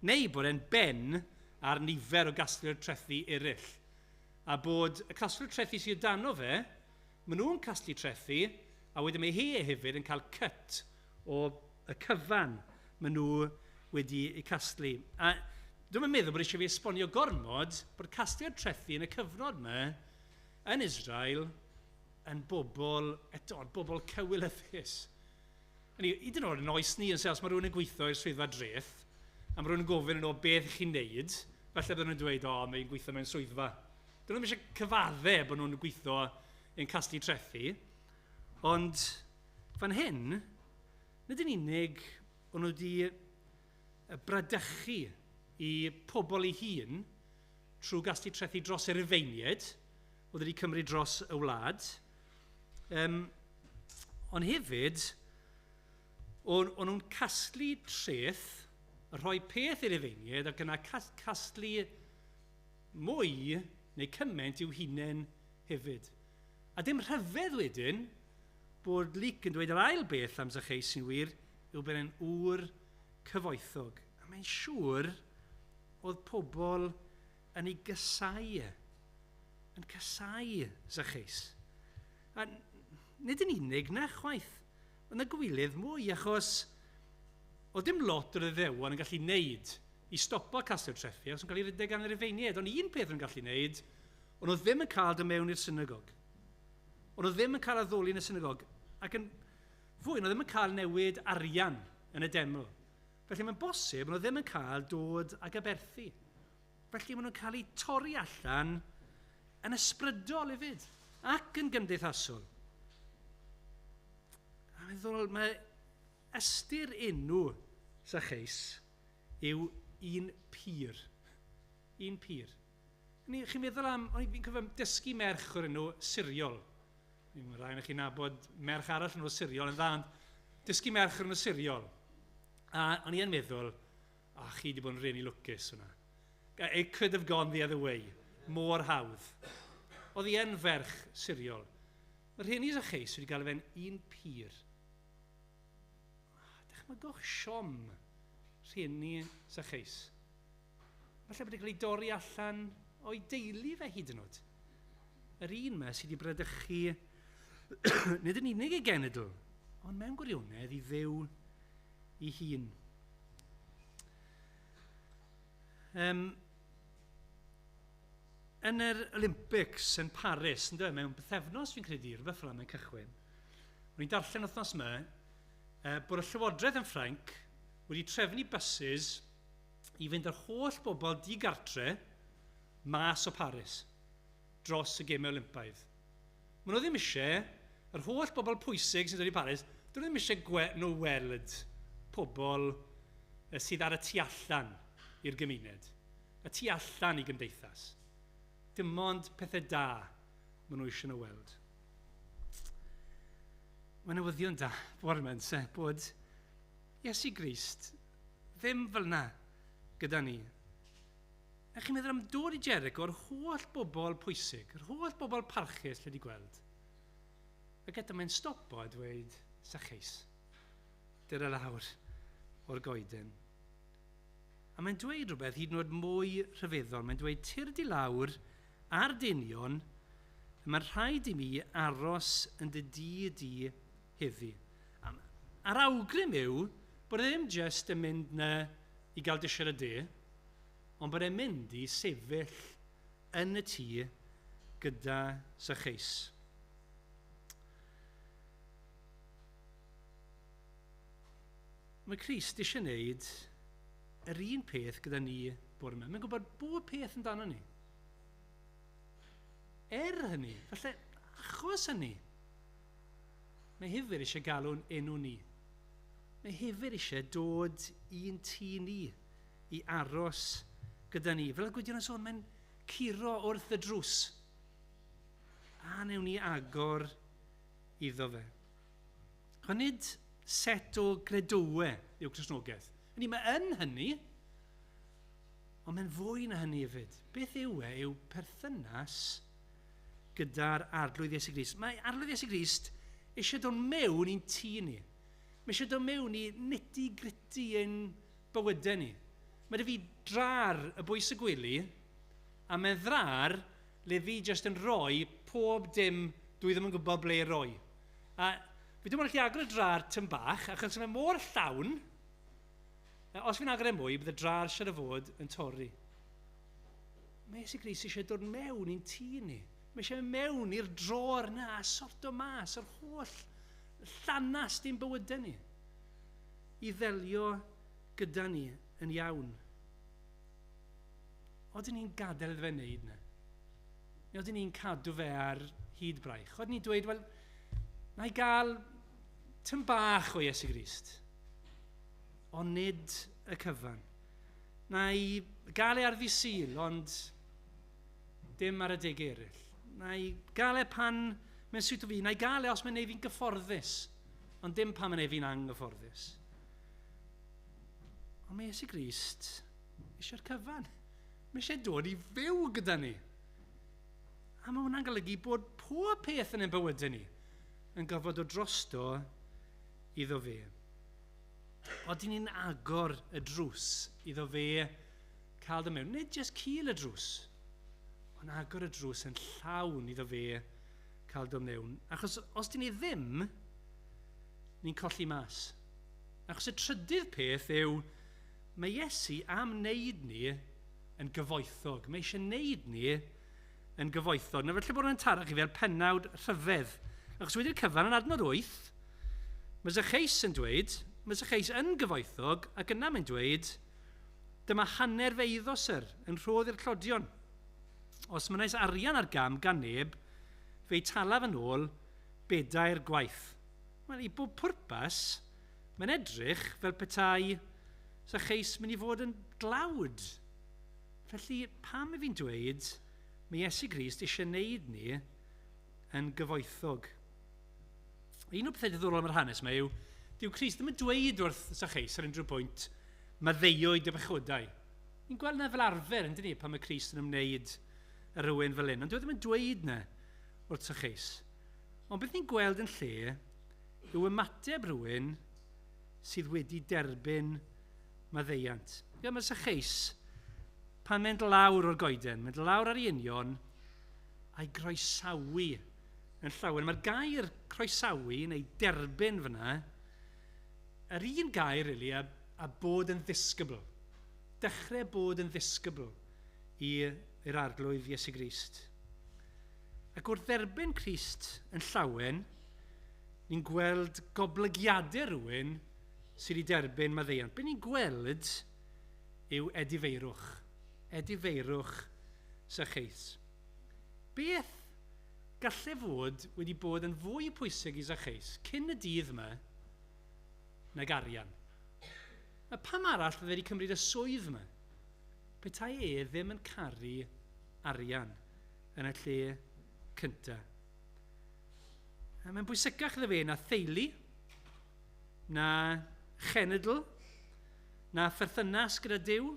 S2: neu bod e'n ben ar nifer o gasglu'r trethi eraill. A bod y casglwyr trethi sydd dano fe, maen nhw'n casglu trethi, a wedyn mae he hefyd yn cael cut o y cyfan maen nhw wedi eu casglu. A dwi'n meddwl bod eisiau fi esbonio gormod bod casglu'r trethi yn y cyfnod yma yn Israel yn bobl, eto, bobl cywilyddus. Hynny, hyd yn oed yn oes ni, yn os mae rhywun yn gweithio i'r swyddfa dreth, a mae rhywun yn gofyn yn o beth chi'n neud, falle bydden nhw'n dweud, o, mae'n gweithio mewn swyddfa. Dyn nhw'n eisiau cyfadde bod nhw'n gweithio yn casglu trethi, ond fan hyn, nid yn unig o'n nhw wedi bradychu i pobl ei hun trwy gasglu trethi dros yr Rufeiniaid, oedd wedi cymryd dros y wlad, ond hefyd, o'n nhw'n casglu treth, rhoi peth i'r Rufeiniaid ac yna casglu mwy neu cymaint i'w hunain hefyd. A dim rhyfedd wedyn bod Luc yn dweud yr ail beth am Zacchaeus sy'n wir yw bod e'n ŵr cyfoethog. A mae'n siŵr oedd pobl yn ei gysau, yn casau Zacchaeus. A nid yn unig na chwaith, ond y gwilydd mwy, achos oedd dim lot o'r Iddewon yn gallu wneud i stopo casglu'r trethi, os yn cael ei rhedeg gan yr Rufeiniaid. Ond un peth yn gallu wneud, ond oedd ddim yn cael dod mewn i'r synagog. Ond oedd ddim yn cael addoli yn y synagog. Ac yn fwy, ond oedd ddim yn cael newid arian yn y deml. Felly mae'n bosib, ond oedd ddim yn cael dod ag aberthu. Felly maen nhw'n cael eu torri allan yn ysbrydol hefyd, ac yn gymdeithasol. A meddwl, mae ystyr enw Zacchaeus yw un pur. Un pur. Chi'n meddwl am, fi'n cofio dysgu merch o'r enw Siriol. Mae'n rhaid i chi'n nabod merch arall yn enw Siriol yn dda, ond dysgu merch o'r enw Siriol. A o'n i yn meddwl, a chi wedi bod yn rili lwcus hwnna. It could have gone the other way. Mor hawdd. Oedd hi yn ferch Siriol. Mae'r rhieni Zacchaeus wedi gael fe'n un pur. Dychmygwch siom rhieni Zacchaeus. Falle bod wedi cael ei dorri allan o'i deulu fe hyd yn oed. Yr un yma sydd wedi bradychu nid yn unig ei genedl, ond mewn gwirionedd i Dduw ei hun. Yn yr Olympics yn Paris, ynddo, mewn bythefnos fi'n credu, rhywbeth fel yna mae'n cychwyn, o'n i'n darllen wythnos yma bod y Llywodraeth yn Ffrainc wedi trefnu buses i fynd â'r holl bobl digartre mas o Paris dros y Gemau Olympaidd. Maen nhw ddim eisiau, yr holl bobl pwysig sy'n dod i Paris, dyn nhw ddim eisiau nhw weld pobl sydd ar y tu allan i'r gymuned, y tu allan i gymdeithas. Dim ond pethau da maen nhw eisiau nhw weld. Mae newyddion da, bore yma, bod Iesu Grist ddim fel yna gyda ni. A chi'n meddwl am dod i Jericho, yr holl bobl pwysig, yr holl bobl parchus lle di gweld. Ac eto mae'n stopo a dweud, Zacchaeus, dyr lawr o'r goeden. A mae'n dweud rhywbeth hyd yn oed mwy rhyfeddol. Mae'n dweud, tyrd i lawr ar dynion, mae'n rhaid i mi aros yn dy dŷ di heddi. A'r awgrym yw bod e ddim jyst yn mynd na i gael disiau y de, ond bod e'n mynd i sefyll yn y tŷ gyda Zacchaeus. Mae Crist eisiau gwneud yr un peth gyda ni bore yma. Mae'n gwybod bob peth amdano ni. Hynny, falle achos hynny, mae hefyd eisiau galw'n enw ni. Mae hefyd eisiau dod i'n tŷ ni i aros gyda ni. Fel y Gwydion yn sôn, mae'n curo wrth y drws. A newn ni agor iddo fe. Chwa nid set o gredoau yw Cristnogaeth. Hynny, mae yn hynny, ond mae'n fwy na hynny hefyd. Beth yw e yw perthynas gyda'r Arglwydd Iesu Grist. Mae Arglwydd Iesu Grist eisiau dod mewn i'n tŷ ni. Mae eisiau dod mewn i nitty-gritty ein bywydau ni. Mae 'da fi drar y bwys y gwely, a mae'n ddrar le fi jyst yn rhoi pob dim dwi ddim yn gwybod ble i roi. A fi ddim yn gallu agor y drar tyn bach, achos mae mor llawn, os fi'n agor e mwy, bydd y drar siarad fod yn torri. Mae Iesu Grist eisiau dod mewn i'n tŷ ni. Mae eisiau mewn i'r dror yna a sorto mas yr holl llanast i'n bywydau ni. I ddelio gyda ni yn iawn. Oedden ni'n gadael iddo fe wneud yna? Neu oedden ni'n cadw fe ar hyd braich? Oedden ni'n dweud, wel, na i gael tyn bach o Iesu Grist, ond nid y cyfan. Na i gael e ar ddydd Sul, ond dim ar adeg eraill. Na i gael e pan mae'n siwto fi, na i gael e os mae'n neud fi'n gyfforddus, ond dim pan mae'n neud fi'n anghyfforddus. Ond mae Iesu Grist eisiau'r cyfan. Mae eisiau dod i fyw gyda ni. A mae hwnna'n golygu bod pob peth yn ein bywydau ni yn gorfod dod drosto iddo fe. Oedden ni'n agor y drws iddo fe cael dod mewn. Nid jyst cil y drws, ond agor y drws yn llawn iddo fe cael dod mewn. Achos os dyn ni ddim, ni'n colli mas. Achos y trydydd peth yw, mae Iesu am wneud ni yn gyfoethog. Mae eisiau wneud ni yn gyfoethog. Na felly bod yn taro chi fel pennawd rhyfedd. Achos wedi'r cyfan yn adnod 8, mae Zacchaeus yn dweud, mae Zacchaeus yn gyfoethog, ac yna mae'n dweud, dyma hanner fe iddo, syr, yn rhodd i'r tlodion. Os mynais arian ar gam gan neb, fe'i talaf yn ôl 4 gwaith. Wel, i bob pwrpas, mae'n edrych fel petai Zacchaeus mynd i fod yn dlawd. Felly, pam y fi'n dweud, mae Iesu Grist eisiau wneud ni yn gyfoethog. Un o'r pethau diddorol am yr hanes yma yw, dyw Crist ddim yn dweud wrth Zacchaeus ar unrhyw pwynt, maddeuwyd y bechodau. Ni'n gweld na fel arfer, yn dyn ni, pan mae Crist yn ymwneud â rhywun fel hyn, ond dyw e ddim yn dweud na wrth Zacchaeus. Ond beth ni'n gweld yn lle yw ymateb rhywun sydd wedi derbyn maddeuant. Ie, mae Zacchaeus, pan mynd lawr o'r goeden, mynd lawr ar ei union, a'i groesawu yn llawen. Mae'r gair croesawu neu derbyn fyna, yr un gair, really, a bod yn ddisgybl. Dechrau bod yn ddisgybl i'r Arglwydd Iesu Grist. Ac wrth dderbyn Crist yn llawen, ni'n gweld goblygiadau rhywun sydd wedi derbyn maddeuant. Be ni'n gweld yw edifeirwch. Edifeirwch Zacchaeus. Beth gallai fod wedi bod yn fwy pwysig i Zacchaeus cyn y dydd yma nag arian? A pam arall fydde wedi cymryd y swydd yma? Petai e ddim yn caru arian yn y lle cyntaf. A mae'n bwysicach iddo fe na theulu, na chenedl, na pherthynas gyda Duw.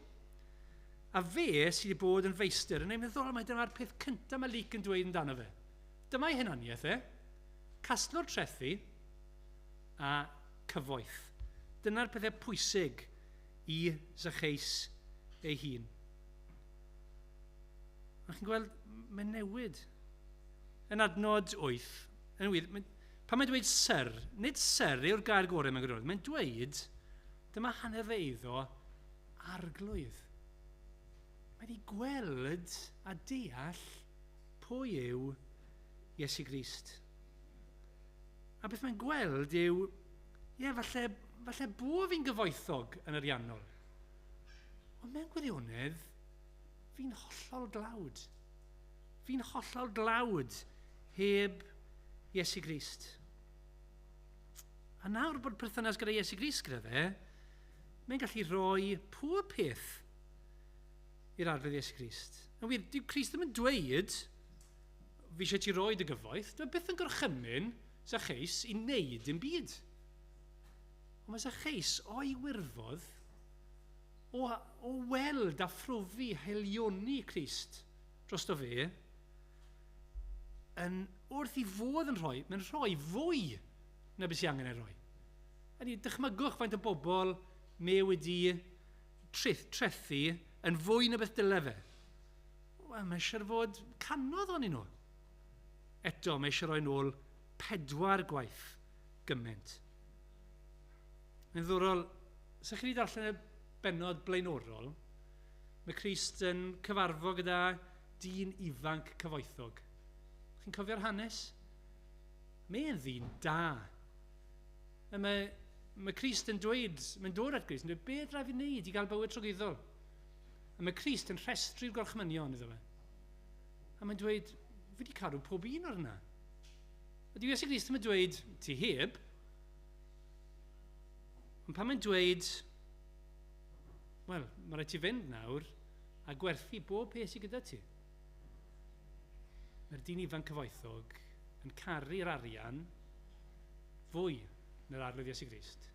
S2: A fe sydd wedi bod yn feistr yn ei meddwl, mae dyma'r peth cyntaf mae Luc yn dweud amdano fe. Dyma'i hunaniaeth e, casglu'r trethi a cyfoeth. Dyna'r pethau pwysig i Zacchaeus ei hun. A chi'n gweld, mae'n newid. Yn adnod 8, yn wir, pan mae'n dweud syr, nid syr yw'r gair gorau mewn gwirionedd, mae'n dweud, dyma hanner fe eiddo arglwydd. Mae wedi gweld a deall pwy yw Iesu Grist. A beth mae'n gweld yw, ie, falle bo fi'n gyfoethog yn ariannol. Ond mewn gwirionedd, fi'n hollol dlawd. Fi'n hollol dlawd heb Iesu Grist. A nawr bod perthynas gyda Iesu Grist gyda fe, mae'n gallu rhoi pob peth i'r Arglwydd Iesu Grist. Yn wir, dyw Crist ddim yn dweud, fi eisiau ti roi dy gyfoeth, dyw e byth yn gorchymyn Zacchaeus i wneud dim byd. Ond mae Zacchaeus o'i wirfodd o weld a phrofi haelioni Crist drosto fe, yn wrth i fod yn rhoi, mae'n rhoi fwy na beth sy'n angen ei roi. Ydy, dychmygwch faint o bobl mae wedi trethu yn fwy na beth dyle fe. Wel, mae eisiau fod canodd o'n nhw. Eto, mae eisiau rhoi nôl 4 gwaith gymaint. Mae'n ddiddorol, sa chi wedi darllen y bennod blaenorol, mae Crist yn cyfarfod gyda dyn ifanc cyfoethog. Chi'n cofio'r hanes? Mae'n ddyn da. A mae Crist yn dweud, mae'n dod at Crist yn dweud, beth rhaid fi wneud i gael bywyd tragwyddol? A mae Crist yn rhestru'r gorchmynion iddo fe. A mae'n dweud, fi wedi cadw pob un o'r yna. A dyw Iesu Grist ddim yn dweud, ti heb. Ond pan mae'n dweud, wel, mae rhaid ti fynd nawr a gwerthu bob peth sydd gyda ti. Mae'r dyn ifanc cyfoethog yn caru'r arian fwy na'r Arglwydd Iesu Grist.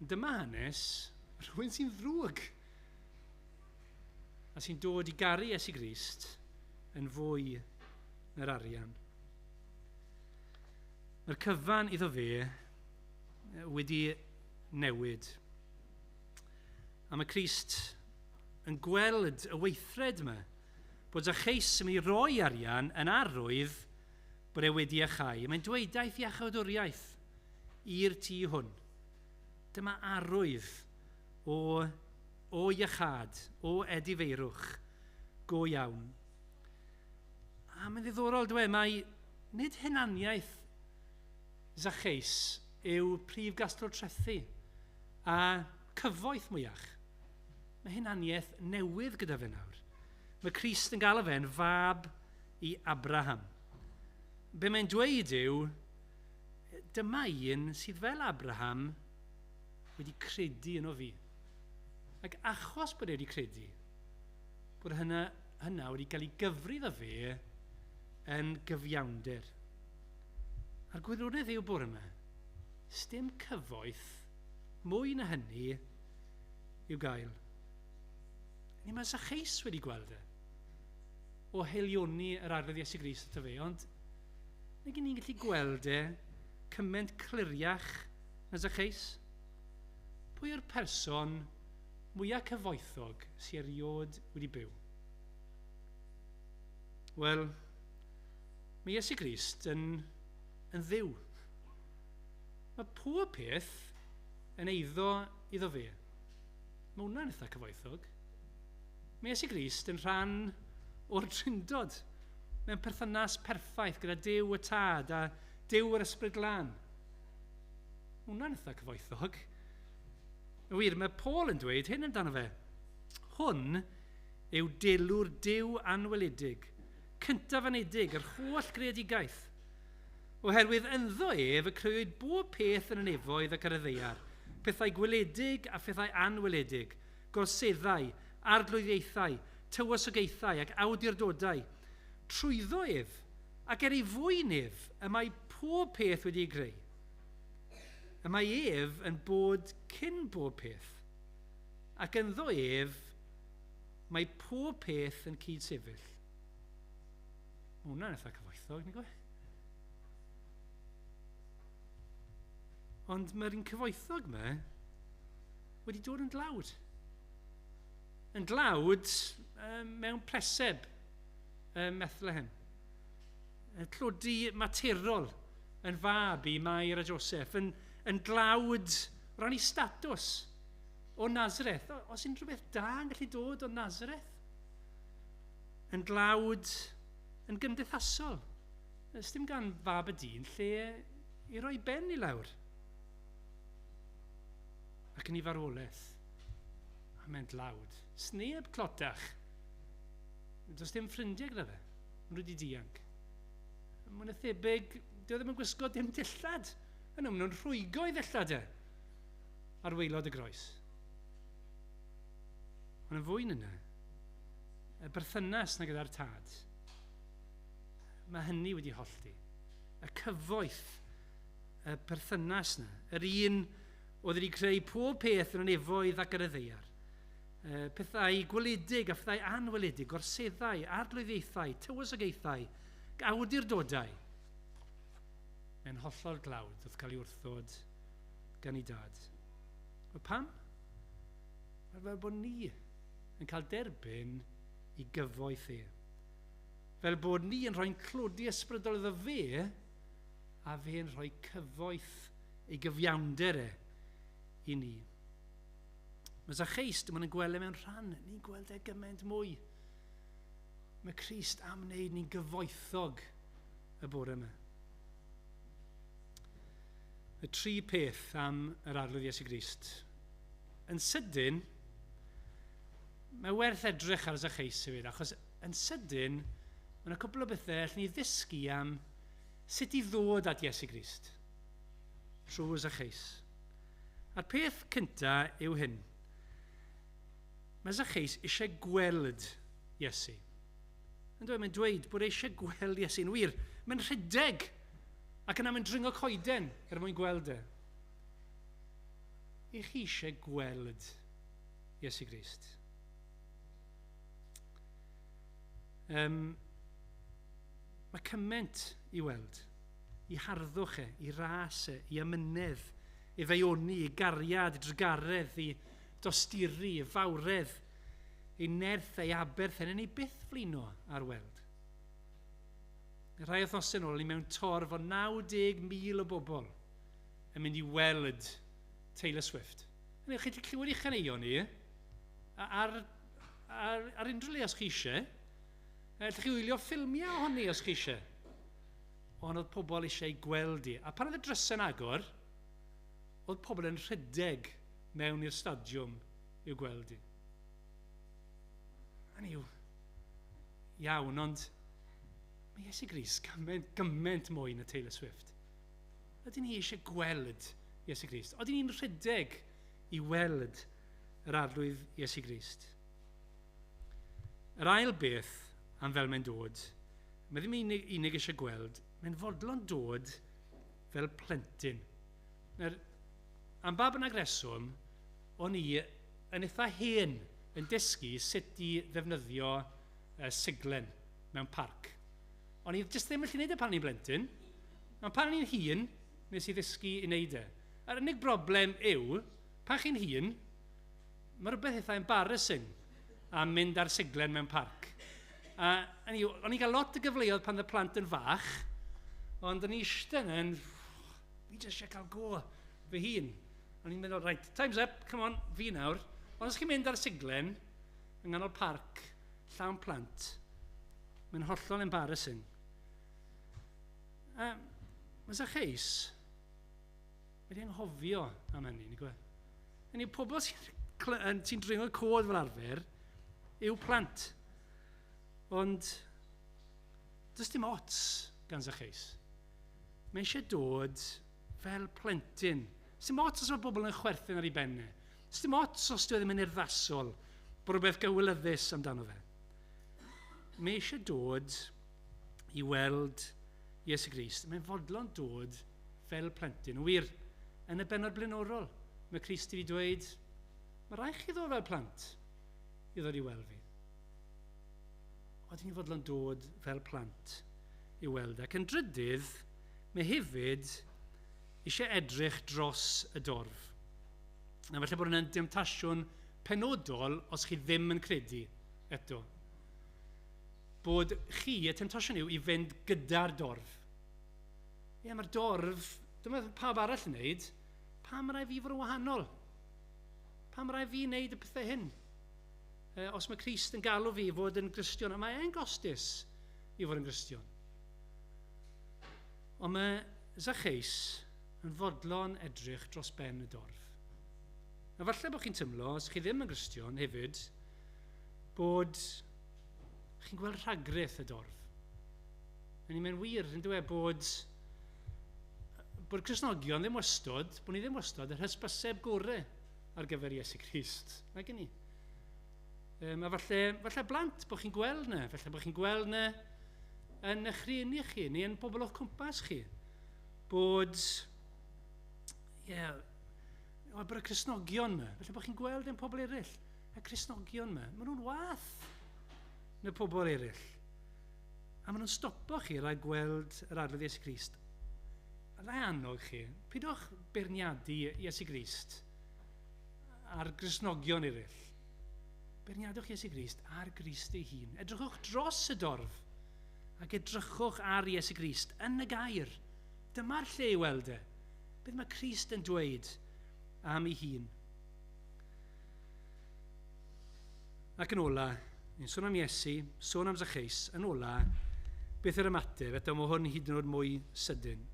S2: Dyma hanes rhywun sy'n ddrwg a sy'n dod i garu Iesu Grist yn fwy na'r arian. Mae'r cyfan iddo fe wedi newid. A mae Crist yn gweld y weithred yma, bod Zacchaeus yn mynd i roi arian yn arwydd bod e wedi iachau. Mae'n dweud daeth iachawdwriaeth i'r tŷ hwn. Dyma arwydd o iachâd, o edifeirwch go iawn. A mae'n ddiddorol, dwi, mae nid hunaniaeth Zacchaeus yw prif gasglwr trethu a cyfoeth mwyach. Mae hunaniaeth newydd gyda fe nawr. Mae Crist yn galw fe'n fab i Abraham. Be mae'n dweud yw, dyma un sydd fel Abraham wedi credu yno fi. Ac achos bod e wedi credu, bod hynna wedi cael ei gyfri iddo fe yn gyfiawnder. A'r gwirionedd yw bore yma, sdim cyfoeth mwy na hynny i'w gael. Ni mae Zacchaeus wedi gweld e o haelioni yr Arglwydd Iesu Grist ato fe, ond nag ni'n gallu gweld e cymaint cliriach na Zacchaeus. Pwy yw'r person mwyaf cyfoethog sy'n erioed wedi byw? Wel, mae Iesu Grist yn Dduw. Mae pob peth yn eiddo iddo fe. Mae hwnna'n eitha cyfoethog. Mae Iesu Grist yn rhan o'r Drindod mewn perthynas perffaith gyda Duw y Tad a Duw yr Ysbryd Glân. Mae hwnna'n eitha cyfoethog. Yn wir, mae Paul yn dweud hyn amdano fe. Hwn yw delw'r Duw anweledig, cyntaf anedig, yr holl greadigaeth. Oherwydd ynddo ef y crëwyd bob peth yn y nefoedd ac ar y ddaear, pethau gweledig a phethau anweledig, gorseddau, arglwyddiaethau, tywysogaethau ac awdurdodau. Trwyddo ef, ac er ei fwyn ef, y mae pob peth wedi ei greu. Y mae ef yn bod cyn bob peth, ac ynddo ef mae pob peth yn cyd-sefyll. Mae hwnna'n eitha cyfoethog, nag yw e? Ond mae'r un cyfoethog yma wedi dod yn dlawd. Yn dlawd mewn preseb ym Methlehem. Tlodi materol yn fab i Mair a Joseph. Yn dlawd o ran ei statws o Nazareth. Os unrhyw beth da yn gallu dod o Nazareth. Yn dlawd yn gymdeithasol. Ys dim gan fab y dyn lle i roi ben i lawr. Ac yn ei farwolaeth. A mae'n dlawd. Sneb clodach. Does dim ffrindiau gyda fe. Maen nhw wedi dianc. Mae'n thebyg, dyw e ddim yn gwisgo dim dillad. Yno, maen nhw'n rhwygo ei ddillad e ar waelod y groes. Ond yn fwy na yna, y berthynas na gyda'r tad, mae hynny wedi hollti. Y cyfoeth, y perthynas na, yr un oedd wedi creu pob peth yn y nefoedd ac ar y ddaear. Pethau gweledig a phethau anweledig, gorseddau, arglwyddiaethau, tywysogaethau, awdurdodau. Mae'n hollol glawd wrth cael ei wrthod gan ei dad. O pam? Mae fel bod ni yn cael derbyn i gyfoeth e. Fel bod ni yn rhoi'n clodi ysbrydol iddo fe, a fe'n rhoi cyfoeth ei gyfiawnder e i ni. Mae Zacchaeus, dim ond yn gweld e mewn rhan, ni'n gweld e gymaint mwy. Mae Crist am wneud ni'n gyfoethog y bore yma. Y tri peth am yr Arglwydd Iesu Grist. Yn sydyn, mae werth edrych ar Zacchaeus hefyd, achos yn sydyn, mae yna cwpl o bethau allwn ni ddysgu am sut i ddod at Iesu Grist trwy Zacchaeus. A'r peth cyntaf yw hyn. Mae Zacchaeus eisiau gweld Iesu. Yn dweud, mae'n dweud bod eisiau gweld Iesu. Yn wir, mae'n rhedeg ac yna mae'n dringo coeden er mwyn gweld e. I chi eisiau gweld Iesu Grist? Mae cymaint i weld, i harddwch e, i ras e, i amynedd, i ddaioni, i gariad, i drugaredd, i dosturi, i fawredd, i nerth, ei aberth, yn ei byth flino ar weld. Rhai wythnosau yn ôl, ni mewn torf o 90,000 o bobl yn mynd i weld Taylor Swift. Chi wedi clywed ei chaneuon ni ar unrhyw le os chi eisiau. Allwch chi wylio ffilmiau ohoni os chi eisiau. Ond oedd pobl eisiau gweld i. A pan oedd y drysau'n agor, oedd pobl yn rhedeg mewn i'r stadiwm i'w gweld i. Hynny yw, iawn, ond mae Iesu Grist gymaint mwy na Taylor Swift. Ydyn ni eisiau gweld Iesu Grist? Ydyn ni'n rhedeg i weld yr Arglwydd Iesu Grist? Yr ail beth am fel mae'n dod, mae ddim unig eisiau gweld, mae'n fodlon dod fel plentyn. Nawr, am ba bynnag reswm, o'n i yn eitha hen yn dysgu sut i ddefnyddio siglen mewn parc. O'n i jyst ddim yn gallu gwneud e pan o'n i'n blentyn, ond pan o'n i'n hŷn, nes i ddysgu i wneud e. A'r unig broblem yw, pan chi'n hŷn, mae rhywbeth eitha embarrassing am mynd ar siglen mewn parc. A o'n i'n cael lot o gyfleoedd pan oedd y plant yn fach, ond o'n i eistedd yn, fi jyst eisiau cael go fy hun. O'n i'n meddwl, right, time's up, come on, fi nawr. Ond os chi'n mynd ar siglen, yng nghanol parc, llawn plant, mae'n hollol embarrassing. A mae Zacchaeus wedi anghofio am hynny, nag yw e? Hynny yw, pobl sy'n dringo cod fel arfer yw plant. Ond does dim ots gan Zacchaeus. Mae eisiau dod fel plentyn. Does dim ots os mae bobl yn chwerthin ar ei ben e. Does dim ots os dyw e ddim yn urddasol, bod rhywbeth gywilyddus amdano fe. Mae eisiau dod i weld Iesu Grist. Mae'n fodlon dod fel plentyn. Yn wir, yn y bennod blaenorol, mae Crist wedi dweud, mae rhaid chi ddod fel plant i ddod i weld fi. Oedden ni'n fodlon dod fel plant i weld. Ac yn drydydd, mae hefyd eisiau edrych dros y dorf. A falle bod hwnna'n demtasiwn penodol os chi ddim yn credu eto. Bod chi, y temtasiwn yw i fynd gyda'r dorf. Ie, mae'r dorf, dyma pawb arall yn wneud, pam rhaid fi fod yn wahanol? Pam rhaid fi wneud y pethau hyn? Os mae Crist yn galw fi fod yn Gristion, a mae e'n gostus i fod yn Gristion. Ond mae Zacchaeus yn fodlon edrych dros ben y dorf. A falle bod chi'n teimlo, os chi ddim yn Gristion hefyd, bod chi'n gweld rhagrith y dorf. Hynny, mae'n wir, yn dweud bod Cristnogion ddim wastod, bod ni ddim wastod yr hysbyseb gorau ar gyfer Iesu Grist. Nag ni. A falle, falle blant bod chi'n gweld na, falle bod chi'n gweld na yn eich rhieni chi, neu yn bobl o'ch cwmpas chi. Bod, ie, yeah, bod y Cristnogion yma, falle bod chi'n gweld yn pobl eraill, y Cristnogion yma, maen nhw'n wath na pobl eraill. A maen nhw'n stopo chi rhag gweld yr Arglwydd Iesu Grist. A dda annog chi, pidwch beirniadu Iesu Grist a'r Gristnogion eraill. Beirniadwch Iesu Grist a'r Grist ei hun. Edrychwch dros y dorf ac edrychwch ar Iesu Grist yn y gair. Dyma'r lle i weld e. Beth mae Crist yn dweud am ei hun? Ac yn ola, ni'n sôn am Iesu, sôn am Zacchaeus, yn ola, beth yw'r ymateb? Eto mae hwn hyd yn oed mwy sydyn.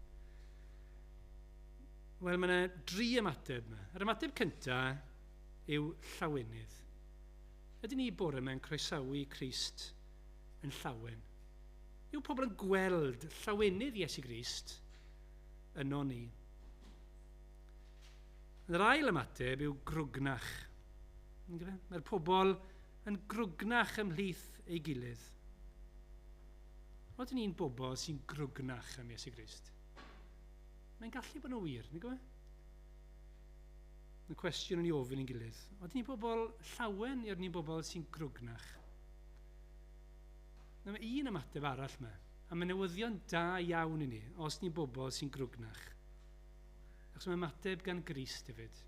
S2: Wel, mae yna dri ymateb yma. Yr ymateb cyntaf yw llawenydd. Ydyn ni bore yma yn croesawu Crist yn llawen? Yw pobl yn gweld llawenydd Iesu Grist yno ni? Yr ail ymateb yw grwgnach. Mae'r pobl yn grwgnach ymhlith ei gilydd. Oedden ni'n bobl sy'n grwgnach am Iesu Grist? Mae'n gallu bod yn wir, nag yw e? Y cwestiwn yn ei ofyn i'n gilydd. Oedden ni'n bobl llawen neu oedden ni'n bobl sy'n grwgnach? Mae un ymateb arall yma, a mae newyddion da iawn i ni os ni'n bobl sy'n grwgnach. Achos mae ymateb gan Grist hefyd.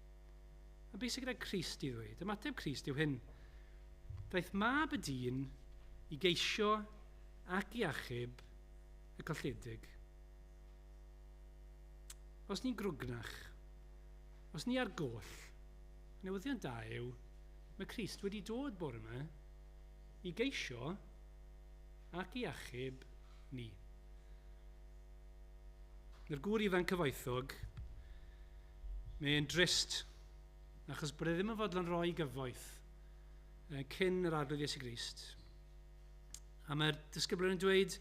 S2: A beth sydd gyda Crist i ddweud? Ymateb Crist yw hyn. Daeth mab y dyn i geisio ac i achub y colledig. Os ni'n grwgnach, os ni ar goll, newyddion da yw, mae Crist wedi dod bore yma i geisio ac i achub ni. Mae'r gŵr ifanc cyfoethog, mae'n drist, achos bod e ddim yn fodlon rhoi gyfoeth cyn yr Arglwydd Iesu Grist. A mae'r disgyblion yn dweud,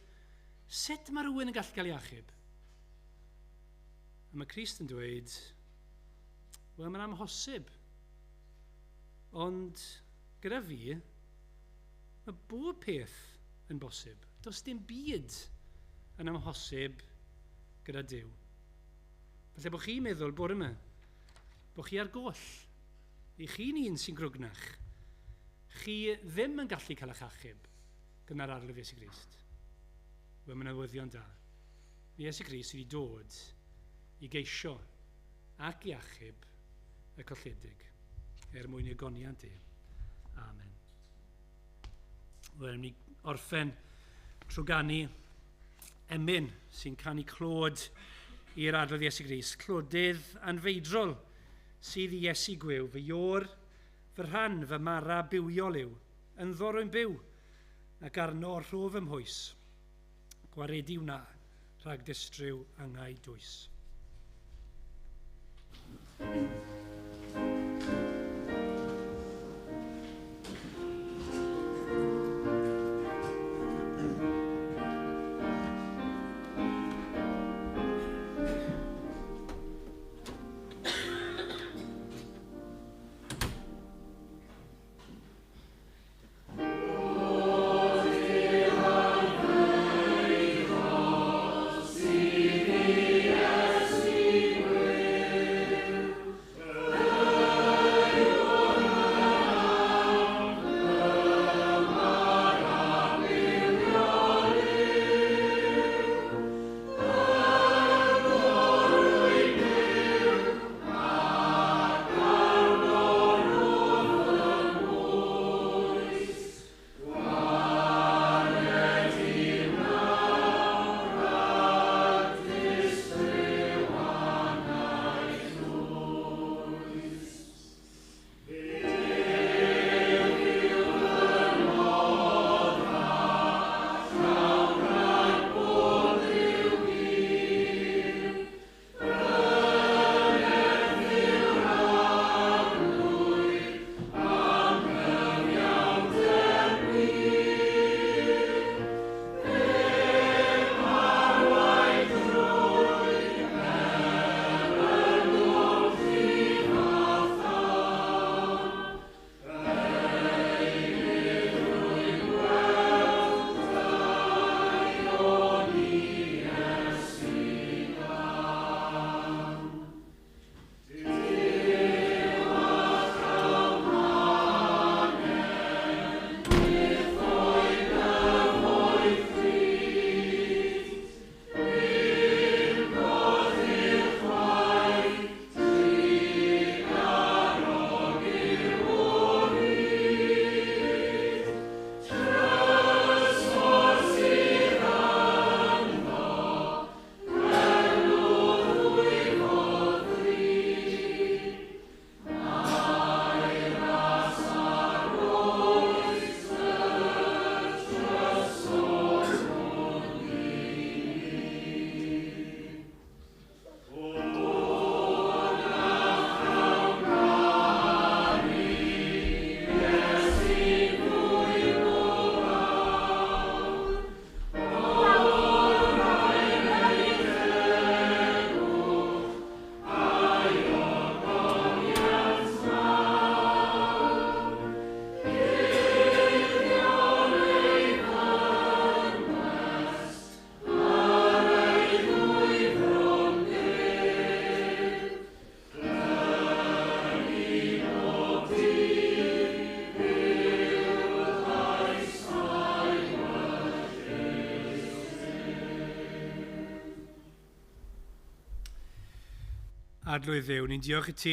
S2: sut mae rhywun yn gallu cael ei achub? A mae Crist yn dweud, wel, mae'n amhosib. Ond gyda fi, mae bob peth yn bosib. Does dim byd yn amhosib gyda Duw. Falle bod chi'n meddwl bore yma, bod chi ar goll. I chi'n un sy'n grwgnach. Chi ddim yn gallu cael eich achub gyda'r Arglwydd Iesu Grist. Wel, mae'n newyddion da. Mae Iesu Grist wedi dod i geisio ac i achub y colledig er mwyn ei goniant e. Amen. Wel, ni orffen trwy ganu emyn sy'n canu clod i'r Arglwydd Iesu Grist. Clodydd anfeidrol sydd i Iesu gwiw, fy ior, fy rhan, fy mara bywiol yw, ynddo rwy'n byw, ac arno rhof ym mhwys. Gwaredu wna rhag distryw angau dwys.
S4: Yes.
S2: Arglwydd Dduw, ni'n diolch i ti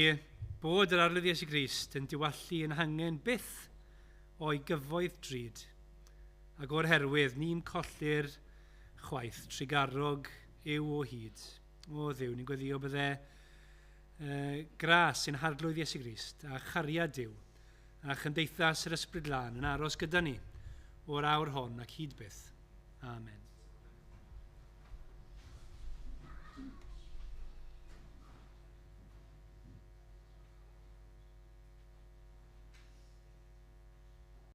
S2: bod yr Arglwydd Iesu Grist yn diwallu yn hangen byth o'i gyfoeth drud, ac o'r herwydd ni'n colli'r chwaith trugarog yw o hyd. O Dduw, ni'n gweddio bydde gras sy'n harglwydd Iesu Grist a chariad Duw a chymdeithas yr Ysbryd Glân yn aros gyda ni o'r awr hon ac hyd byth. Amen.